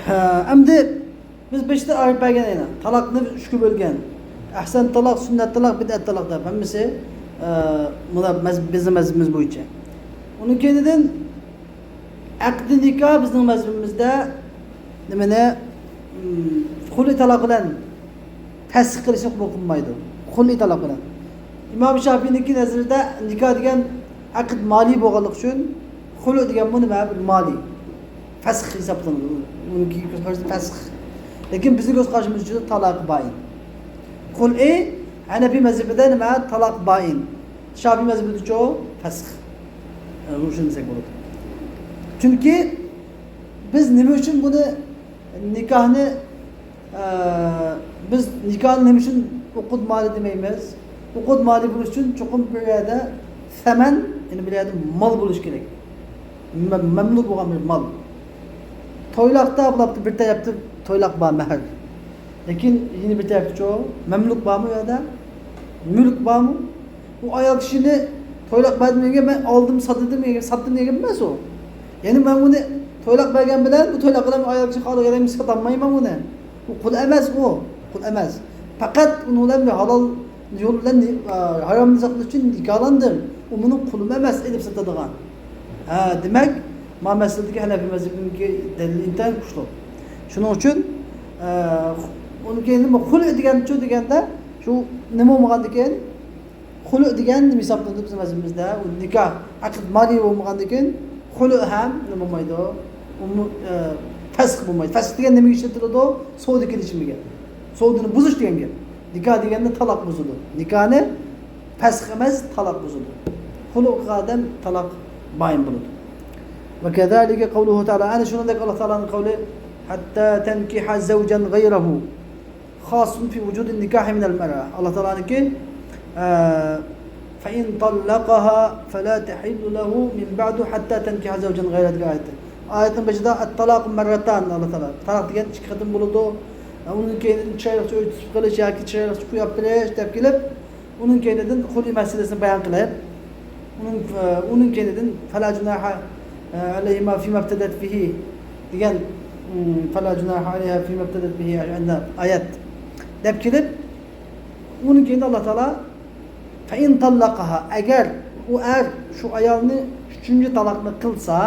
ھە، ئەمدى بىز بېشىدا ئايرىپ بەرگەن ئەينەن. تالاقنى ئۈچكە بۆلگەن. ئەھسەن تالاق، سۈننەت تالاق، بىدئەت تالاق دەپ ھەممىسى، ئە، مۇنە مەز-، بىزنىڭ مەزھىپىمىز بويىچە. ئۇنىڭ كەينىدىن ئەقدى نىكاھ بىزنىڭ مەزھىپىمىزدە نېمىنى، ئىم، خۇلئى تالاق بىلەن پەسخ قىلىشنى قوبۇل قىلمايدۇ. خۇلئى تالاق بىلەن. ئىمام شافىئىنىڭكى نەزىرىدە نىكاھ دېگەن ئەقىد مالىي بولغانلىقى ئۈچۈن خۇلۇ دېگەنمۇ نېمە؟ بىر مالىي. فەسخ ھېسابلىنىدۇ. ئۇنىڭكى كۆز قارىشى فەسخ. لېكىن بىزنىڭ كۆز قارىشىمىز ئۈچۈن تالاق باين. خۇلئى ھەنەفىي مەزھىپىدە نېمە؟ تالاق باين. شافىي مەزھىپىدىچۇ؟ فەسخ. ئە، شۇنى دېسەك بولىدۇ. چۈنكى بىز نېمە ئۈچۈن بۇنى، نىكاھنى، ئە، بىز نىكاھنى نېمە ئۈچۈن ئۇقۇد مالى دېمەيمىز؟ ئۇقۇد مالى بولۇش ئۈچۈن چوقۇم بىر يەردە سەمەن، يەنى بىر يەردە مال بولۇش كېرەك. مە-، مەملۇك بولغان بىر مال. تويلاقتا بۇلاپتۇ بىر تەرەپتە تويلاق بار، مەھەر. لېكىن يەنە بىر تەرەپتىچۇ؟ مەملۇك بارمۇ ئۇ يەردە؟ مۈلۈك بارمۇ؟ ئۇ ئايال كىشىنى تويلاق بەردىم دېگەن، مەن ئالدىم، ساتتىم دېگەن، ساتتىم دېگەن ئەمەس ئۇ. يەنى مەن ئۇنى تويلاق بەرگەن بىلەن بۇ تويلاق بىلەن ئايال كىشى خالىغان يەرگە ساتالمايمەن ئۇنى. ئۇ قۇل ئەمەس ئۇ. قۇل ئەمەس. پەقەت ئۇنىڭ بىلەن بىر ھالال يول بىلەن، ئا، ھارامنى ساقلاش ئۈچۈن نىكاھلاندىم. ئۇ مېنىڭ قۇلۇم ئەمەس، ئېلىپ ساتىدىغان. ھە، دېمەك، ما مەسىلىدىكى ھەنەفىي مەزھىپىنىڭكى دەلىلى ئىنتايىن كۈچلۈك. شۇنىڭ ئۈچۈن، ئە، ئۇنىڭ كېيىن نېمە؟ خۇلئ دېگەنچۇ دېگەندە، شۇ نېمە بولمىغاندىكىن، خۇلۇ دېگەن نېمە ھېسابلىنىدۇ بىزنىڭ مەزھىپىمىزدە؟ ئۇ نىكاھ، ئەقىد مالىي بولمىغاندىكىن خۇلۇ ھەم نېمە بولمايدۇ؟ ئۇمۇ-، ئە، پەسخ بولمايدۇ. پەسخ دېگەن نېمىگە ئىشلىتىلىدۇ؟ سودا كېلىشىمىگە. سودىنى بۇزۇش دېگەن گەپ. نىكاھ دېگەندە تالاق بۇزىدۇ. نىكاھنى پەسخ ئەمەس، تالاق بۇزىدۇ. خۇلۇغا ئادەم تالاق باين بولىدۇ. وكذلك قوله تعالى، ئەنە شۇنىڭدەك ئاللا تائالانىڭ قەۋلى، حتى تنكح زوجا غيره. خاص في وجود النكاح من المرأة. ئاللا تائالانىڭكى، ئە، فإن طلقها فلا تحل له من بعد حتى تنكح زوجا غيره دېگەن ئايەتتە. ئايەتنىڭ بېشىدا الطلاق مرتان، ئاللا تائالا تالاق دېگەن ئىككى قېتىم بولىدۇ. ئۇنىڭ كېيىن چىرايلىقچە ئۆي تۇتۇپ قېلىش ياكى چىرايلىقچە قويۇپ بېرىش دەپ كېلىپ، ئۇنىڭ كەينىدىن خۇلئى مەسىلىسىنى بايان قىلىپ، ئۇنىڭ، ئۇنىڭ كەينىدىن فلا جناح عليهما فيما افتدت به دېگەن، فلا جناح عليها فيما افتدت به ئايەت دەپ كېلىپ، ئۇنىڭ كەينىدىن ئاللا تائالا فإن طلقها، ئەگەر ئۇ ئەر شۇ ئايالنى ئۈچىنچى تالاقنى قىلسا،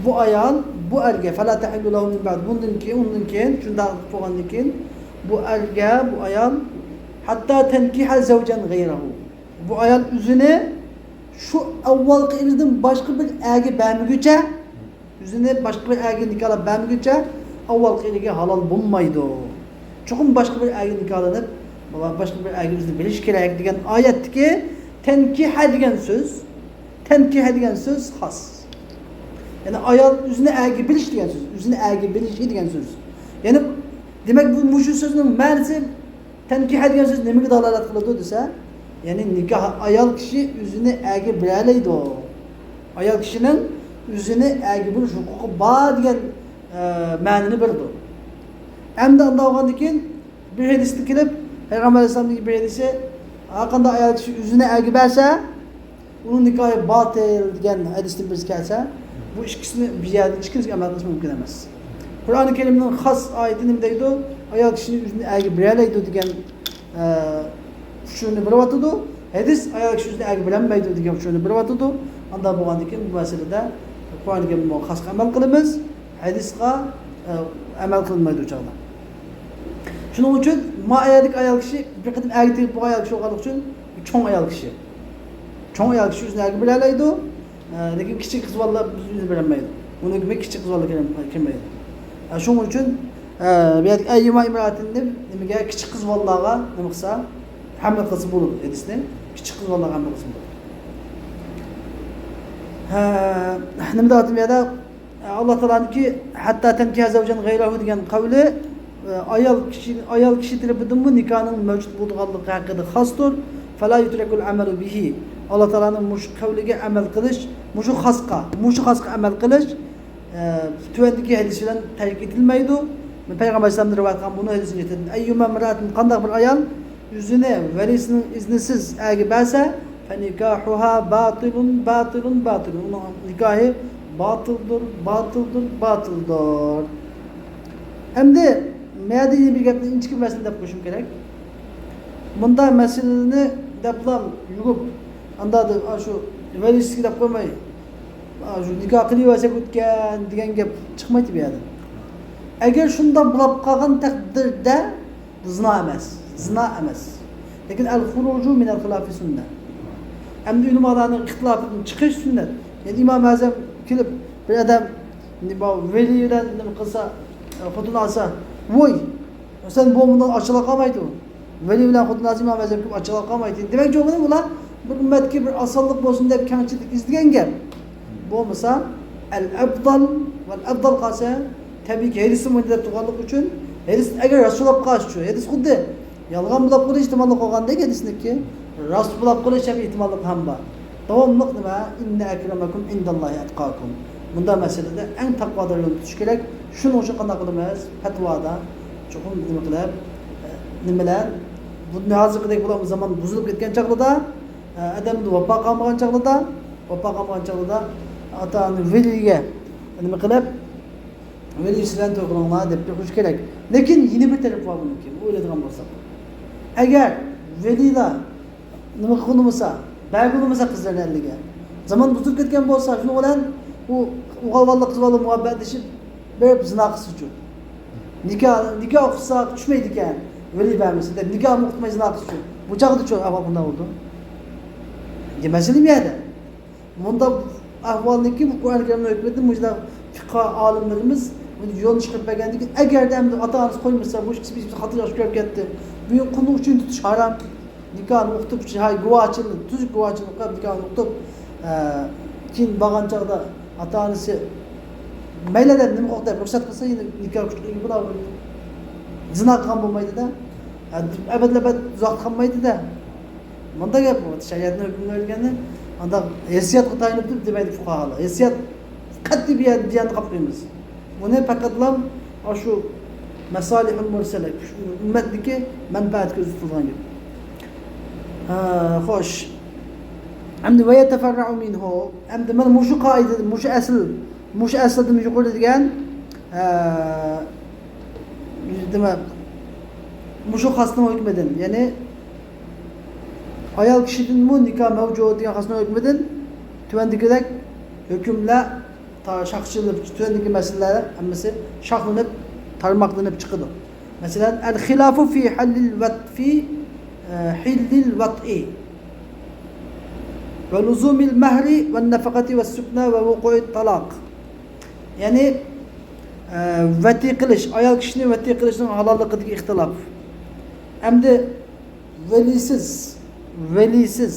بۇ ئايال بۇ ئەرگە فلا تحل له من بعد، بۇندىن كېيىن، ئۇندىن كېيىن شۇنداق بولغاندىن كېيىن بۇ ئەرگە بۇ ئايال حتى تنكح زوجا غيره، بۇ ئايال ئۆزىنى شۇ ئاۋۋالقى ئېرىدىن باشقا بىر ئەرگە بەرمىگۈچە، ئۆزىنى باشقا بىر ئەرگە نىكاھلاپ بەرمىگۈچە ئاۋۋالقى ئېرىگە ھالال بولمايدۇ. چوقۇم باشقا بىر ئەرگە نىكاھلىنىپ، باشقا بىر ئەرگە ئۆزىنى بېرىش كېرەك دېگەن ئايەتتىكى تەنكىھە دېگەن سۆز، تەنكىھە دېگەن سۆز خاس. يەنى ئايال ئۆزىنى ئەرگە بېرىش دېگەن سۆز، ئۆزىنى ئەرگە بېرىشى دېگەن سۆز. يەنى دېمەك، بۇ مۇشۇ سۆزنىڭ مەنىسى تەنكىھە دېگەن سۆز نېمىگە دالالەت قىلىدۇ دېسە، يەنى نىكاھ، ئايال كىشى ئۆزىنى ئەرگە بېرەلەيدۇ. ئايال كىشىنىڭ ئۆزىنى ئەرگە بېرىش ھوقۇقى بار دېگەن، ئە، مەنىنى بېرىدۇ. ئەمدى ئانداق بولغاندىن كېيىن بىر ھەدىستىن كېلىپ، پەيغەمبەر ئەلەيھىسسالامدىن بىر ھەدىسى، ھەرقانداق ئايال كىشى ئۆزىنى ئەرگە بەرسە، ئۇنىڭ نىكاھى باتىل دېگەن ھەدىستىن بىرسى كەلسە، بۇ ئىككىسىنى بىر يەردىن ئىككىمىزگە ئەمەل قىلىش مۇمكىن ئەمەس. قۇرئانى كەرىمنىڭ خاس ئايىتى نېمە دەيدۇ؟ ئايال كىشىنى ئۆزىنى ئەرگە بېرەلەيدۇ دېگەن، ئە، ئۇچۇرنى بېرىۋاتىدۇ. ھەدىس ئايال كىشى ئۆزىنى ئەرگە بېرەلمەيدۇ دېگەن ئۇچۇرنى بېرىۋاتىدۇ. ئانداق بولغاندىن كېيىن بۇ مەسىلىدە قۇرئانى كەرىمنىڭ خاسقا ئەمەل قىلىمىز، ھەدىسقا، ئە، ئەمەل قىلىنمايدۇ ئۇ چاغدا. شۇنىڭ ئۈچۈن ما ئايەتتىكى ئايال كىشى بىر قېتىم ئەرگە تېگىپ بولغان ئايال كىشى بولغانلىقى ئۈچۈن چوڭ ئايال كىشى. چوڭ ئايال كىشى ئۆزىنى ئەرگە بېرەلەيدۇ. ئە، لېكىن كىچىك قىز بالىلار ئۆزىنى بېرەلمەيدۇ. ئۇنىڭ ھۆكمى كىچىك قىز بالىلار كىرمەيدۇ. ئە، شۇنىڭ ئۈچۈن، ئە، بۇ يەردىكى أيما امرأة دەپ نېمىگە، كىچىك قىز بالىلارغا نېمە قىلسا، ھەملە قىلسا بولىدۇ. ھەدىسنى كىچىك قىز بالىلارغا ھەملە قىلسا بولىدۇ. ھە، نېمە دەۋاتىمەن بۇ يەردە؟ ئاللا تائالانىڭكى «حتى تنكح زوجا غيره» دېگەن قەۋلى، ئايال كىشى، ئايال كىشى تەرىپىدىنمۇ نىكاھنىڭ مەۋجۇت بولىدىغانلىقى ھەققىدە خاستۇر. فلا يترك العمل به. ئاللا تائالانىڭ مۇشۇ قەۋلىگە ئەمەل قىلىش، مۇشۇ خاسقا، مۇشۇ خاسقا ئەمەل قىلىش، ئە، تۆۋەندىكى ھەدىس بىلەن تەرك ئېتىلمەيدۇ. پەيغەمبەر ئەلەيھىسسالامدىن رىۋايەت قىلغان بۇنىڭ ھەدىسىنى كەلتۈردى. أيما امرأة، قانداق بىر ئايال ئۆزىنى ۋەلىسىنىڭ ئىزنىسىز ئەرگە بەرسە، فنكاحها باطل، باطل، باطل. ئۇنىڭ نىكاھى باتىلدۇر، باتىلدۇر، باتىلدۇر. ئەمدى مەدىنى بىر گەپنى ئىنچىكە مەسىلە دەپ قويۇشۇم كېرەك. بۇنداق مەسىلىنى دەپلا يۇيۇپ، ئاندا شۇ ۋەلىسىگە دەپ قويماي، شۇ نىكاھ قىلىۋەرسەك ئۆتكەن دېگەن گەپ چىقمايتتى بۇ يەردىن. ئەگەر شۇنداق بولۇپ قالغان تەقدىردە، بۇ زىنا ئەمەس. زىنا ئەمەس. لېكىن الخروج من الخلاف سنة. ئەمدى ئۆلىمالارنىڭ ئىختىلاپىدىن چىقىش سۈننەت. يەنى ئىمام ئەزەم كېلىپ، بىر ئادەم نېمە، ۋەلىي بىلەن نېمە قىلسا، خوتۇن ئالسا، ۋوي، سەن بولمىدىڭ، ئاچىلا قالمايدۇ. ۋەلىي بىلەن خوتۇن ئالسا ئىمام ئەزەم كېلىپ ئاچىلا قالمايدۇ. دېمەكچى بولغىنىم، بۇلار بىر ئۈممەتكە بىر ئاسانلىق بولسۇن دەپ كەڭچىلىك ئىزدىگەن گەپ. بولمىسا، ئەل ئەفزال ۋەل ئەفزال قالسا، تەبىئىيكى ھەدىسنى مۇنداق دەپ تۇرغانلىقى ئۈچۈن، ھەدىس ئەگەر راست بولاپ قالسا، شۇ ھەدىس خۇددى يالغان بولاپ قېلىش ئېھتىماللىقى بولغاندەك ھەدىسنىڭكى راست بولاپ قېلىش ھەم ئېھتىماللىقى ھەم بار. داۋاملىق نېمە؟ «ئىننە ئەكرەمەكۇم ئىنداللاھى ئەتقاكۇم.» بۇنداق مەسىلىدە ئەڭ تەقۋادارلارنى تۇتۇش كېرەك. شۇنىڭ ئۈچۈن قانداق قىلىمىز؟ پەتىۋادا چوقۇم نېمە قىلىپ، نېمىلەر، بۇ ھازىرقىدەك بۇلار زامان بۇزۇلۇپ كەتكەن چاغلىدا، ئادەمدە ۋاپا قالمىغان چاغلىدا، ۋاپا قالمىغان چاغلىدا ئاتا-ئانا ۋەلىيگە نېمە قىلىپ، ۋەلىي سىلەرنى توي قىلىڭلار دەپ بېقىش كېرەك. لېكىن يەنە بىر تەرىپى بار بۇنىڭكى، ئويلايدىغان بولساق. ئەگەر ۋەلىيلار نېمە قىلمىسا، بەرگىلىمىسا قىزلارنى ئەللىگە، زامان بۇزۇلۇپ كەتكەن بولسا، شۇنىڭ بىلەن ئۇ ئوغۇل بالىلار، قىز بالىلار مۇھەببەتلىشىپ بېرىپ زىنا قىلسىچۇ. نىكاھ، نىكاھ ئوقۇسا چۈشمەيدىكەن، ۋەلىي بەرمىسە دەپ نىكاھمۇ ئوقۇتماي زىنا قىلسىچۇ. بۇ چاغدىچۇ ئەھۋال قانداق بولىدۇ؟ يا مەسىلە بۇ يەردە. مۇنداق ئەھۋالنىكى بۇ قۇرئان كەرىمنىڭ ھۆكمىدىن مۇشۇنداق پىقھا ئالىملىرىمىز بۇنى يولنى چىقىرىپ بەرگەندىن كېيىن، ئەگەردە ئەمدى ئاتا-ئانىسى قويمىسا، بۇ ئىككىسى بىر-بىرىنى خاتا ياخشى كۆرۈپ كەتتى. بۈگۈن قۇلنىڭ ئۈچىنى تۇتۇش ھارام. نىكاھنى ئوقۇتۇپ، ھاي، گۇۋاھچىنى، تۈز گۇۋاھچىنى قويۇپ، نىكاھنى ئوقۇتۇپ، ئە، كېيىن بارغان چاغدا ئاتا-ئانىسى مەيلى دەپ نېمە ئوقۇ دەپ رۇخسەت قىلسا، يەنە نىكاھ كۈچكە ئىگە بولا، زىنا قىلغان بولمايدۇ-دە. ئە، ئەبەدلەبەد ئۇزاق قالمايدۇ-دە. مۇنداق گەپ بۇ، شەرىئەتنىڭ ھۆكمىنى ئۆگەنگەندە، ئانداق ھېسسىياتقا تايىنىپ تۇرۇپ دېمەيدۇ پۇقاھالار. ھېسسىيات قەتئىي بىر يەر-، بىر يەردە قاپقۇيمىز. بۇنى پەقەتلا ئاشۇ مەسالىھۇل مۇرسەلە، ئۈممەتنىڭكى مەنپەئەتى كۆزدە تۇتۇلغان گەپ. ھە، خوش. ئەمدى ۋە يەتەفەررەئۇ مىنھۇ. ئەمدى مانا مۇشۇ قائىدىدىن، مۇشۇ ئەسىل، مۇشۇ ئەسىلدىن يۇقىرى دېگەن، ھە، دېمە، مۇشۇ خاسنىڭ ھۆكمىدىن، يەنى ئايال كىشىدىنمۇ نىكاھ مەۋجۇت دېگەن خاسنىڭ ھۆكمىدىن تۆۋەندىكىدەك ھۆكۈملەر تا-، شاخچىلىنىپ، تۆۋەندىكى مەسىلىلەر ھەممىسى شاخلىنىپ، تارماقلىنىپ چىقىدۇ. مەسىلەن، ئەل خىلافۇ فى ھەللىل ۋەت-، فى، ئە، ھىللىل ۋەتئى ۋە لۇزۇمىل مەھرى ۋە نەفەقەتى ۋە سۇكنە ۋە ۋۇقۇئىت تالاق. يەنى، ئە، ۋەتى قىلىش، ئايال كىشىنى ۋەتى قىلىشنىڭ ھالاللىقىدىكى ئىختىلاپ. ئەمدى ۋەلىسىز، ۋەلىسىز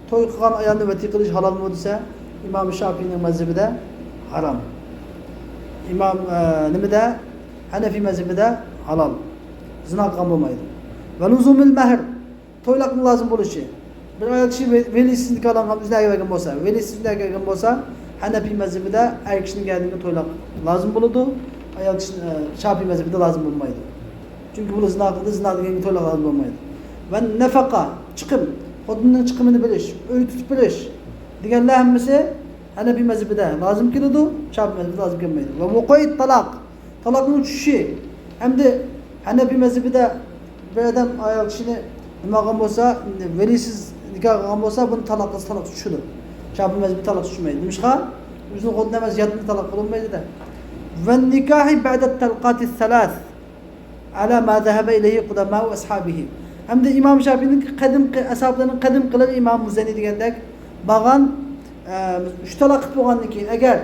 توي قىلغان ئايالنى ۋەتى قىلىش ھالالمۇ دېسە، ئىمام شاپىئىنىڭ مەزھىپىدە ھارام. ئىمام، ئە، نېمىدە؟ ھەنەفىي مەزھىپىدە ھالال. زىنا قىلغان بولمايدۇ. ۋە لۇزۇمىل مەھر، تويلاقنىڭ لازىم بولۇشى. بىر ئايال كىشى ۋە-، ۋەلىسىز نىكاھلانغان، ئۆزىنى ئەرگە بەرگەن بولسا، ۋەلىسىز ئۆزىنى ئەرگە بەرگەن بولسا، ھەنەفىي مەزھىپىدە ئەر كىشىنىڭ گەدىنىگە تويلاق لازىم بولىدۇ. ئايال كىشى، ئە، شاپىئىي مەزھىپىدە لازىم بولمايدۇ. چۈنكى بۇلار زىنا قىلدى، زىنا دېگەنگە تويلاق لازىم بولمايدۇ. ۋە نەفەقە، چىقىم، خوتۇننىڭ چىقىمىنى بېرىش، ئۆي تۇتۇپ بېرىش دېگەنلەر ھەممىسى ھەنەفىي مەزھىپىدە لازىم كېلىدۇ، شاپىئىي مەزھىپىدە لازىم كەلمەيدۇ. ۋە ۋۇقۇئىت تالاق، تالاقنىڭ چۈشۈشى. ئەمدى ھەنەفىي مەزھىپىدە بىر ئادەم ئايال كىشىنى نېمە قىلغان بولسا، ۋەلىسىز نىكاھ قىلغان بولسا، بۇنى تالاق قىلسا تالاق چۈشىدۇ. شاپىئىي مەزھىپىدە تالاق چۈشمەيدۇ. نېمىشقا؟ ئۆزىنىڭ خوتۇنى ئەمەس، ياتنى تالاق قىلالمايدۇ-دە. ۋە نىكاھى بەئدە تەلقاتى سەلەس. ئەلا ما زەھەبە ئىلەيھى قۇدەمائۇ ئەسھابىھى. ھەمدە ئىمام شاپىئىنىڭ قەدىمكى ئەسھابلىرىنىڭ قەدىمكىلىرى ئىمام مۇزەنى دېگەندەك بارغان، ئە، ئۈچ تالاق قىلىپ بولغاندىن كېيىن، ئەگەر،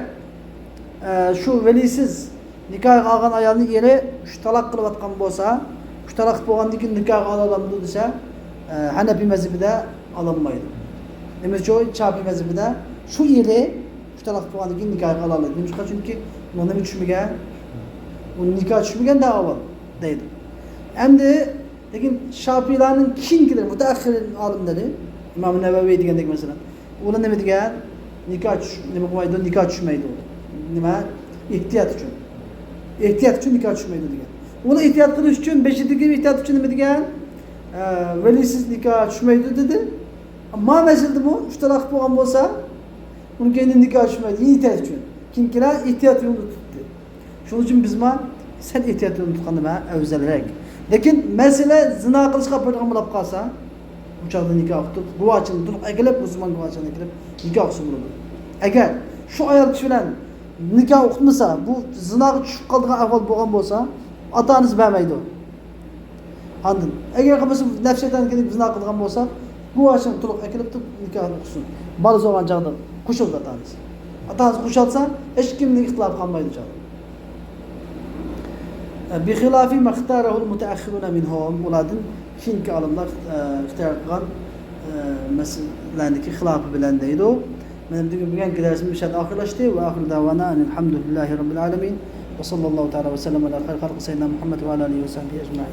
ئە، شۇ ۋەلىسىز نىكاھقا ئالغان ئايالنى ئېرى ئۈچ تالاق قىلىۋاتقان بولسا، ئۈچ تالاق قىلىپ بولغاندىن كېيىن نىكاھقا ئالالامدۇ دېسە، ئە، ھەنەپىي مەزھىپىدە ئالالمايدۇ. نېمە ئۈچۈن؟ شاپىئىي مەزھىپىدە شۇ ئېرى ئۈچ تالاق بولغاندىن كېيىن نىكاھقا ئالالايدۇ. نېمىشقا؟ چۈنكى ئۇنىڭ نېمە چۈشمىگەن؟ ئۇ نىكاھ چۈشمىگەن دە ئاۋۋال دەيدۇ. ئەمدى لېكىن شاپىئىيلارنىڭ كېيىنكىلىرى، مۇتەئەخخىرىن ئالىملىرى، ئىمام نەۋەۋى دېگەندەك مەسىلەن، ئۇلار نېمە دېگەن؟ نىكاھ چۈش-، نېمە قىلمايدۇ؟ نىكاھ چۈشمەيدۇ. نېمە؟ ئېھتىيات ئۈچۈن. ئېھتىيات ئۈچۈن نىكاھ چۈشمەيدۇ دېگەن. ئۇلار ئېھتىيات قىلىش ئۈچۈن، بېشىدىكى ئېھتىيات ئۈچۈن نېمە دېگەن؟ ئە، ۋەلىسىز نىكاھ چۈشمەيدۇ دېدى. ما مەسىلىدىمۇ ئۈچ تالاق بولغان بولسا، ئۇنىڭ كەينىدىن نىكاھ چۈشمەيدۇ. ئېھتىيات ئۈچۈن. كېيىنكىلەر ئېھتىيات يولىنى تۇتتى. شۇنىڭ ئۈچۈن بىزمۇ سەل ئېھتىيات يولىنى تۇتقان نېمە ئەۋزەلرەك. لېكىن مەسىلە زىنا قىلىشقا ئاپىرىدىغان بولۇپ قالسا، ئۇ چاغدا نىكاھ ئوقۇتۇپ، گۇۋاچىنى تۇرۇپ ئەكېلىپ، مۇسۇلمان گۇۋاچىنى ئەكېلىپ، نىكاھ ئوقۇتسا بولىدۇ. ئەگەر شۇ ئايال كىشى بىلەن نىكاھ ئوقۇتمىسا، بۇ زىناغا چۈشۈپ قالىدىغان ئەھۋال بولغان بولسا، ئاتا-ئانىسى بەرمەيدۇ. ئاندىن، ئەگەر قىلمىسا، نەپسىيەتتىن كېلىپ زىنا قىلىدىغان بولسا، گۇۋاھچىنى تولۇق ئەكېلىپ تۇرۇپ نىكاھنى ئوقۇسۇن. بالا تۇغقان چاغدا قوشۇلىدۇ ئاتا-ئانىسى. ئاتا-ئانىسى قوشالسا، ھېچكىمنىڭ ئىختىلاپى قالمايدۇ چاغدا. بخلاف ما اختاره المتأخرون منهم، ئۇلاردىن كېيىنكى ئالىملار، ئە، ئىختىيار قىلغان، ئە، مەسىلىلەرنىڭكى خىلاپى بىلەن دەيدۇ. مانا بۈگۈن، بۈگۈنكى دەرسىمىز مۇشۇ يەردە ئاخىرلاشتى. وآخر دعوانا أن الحمد لله رب العالمين. وصلى الله تعالى وسلم على خير خلقه سيدنا محمد وعلى آله وصحبه أجمعين.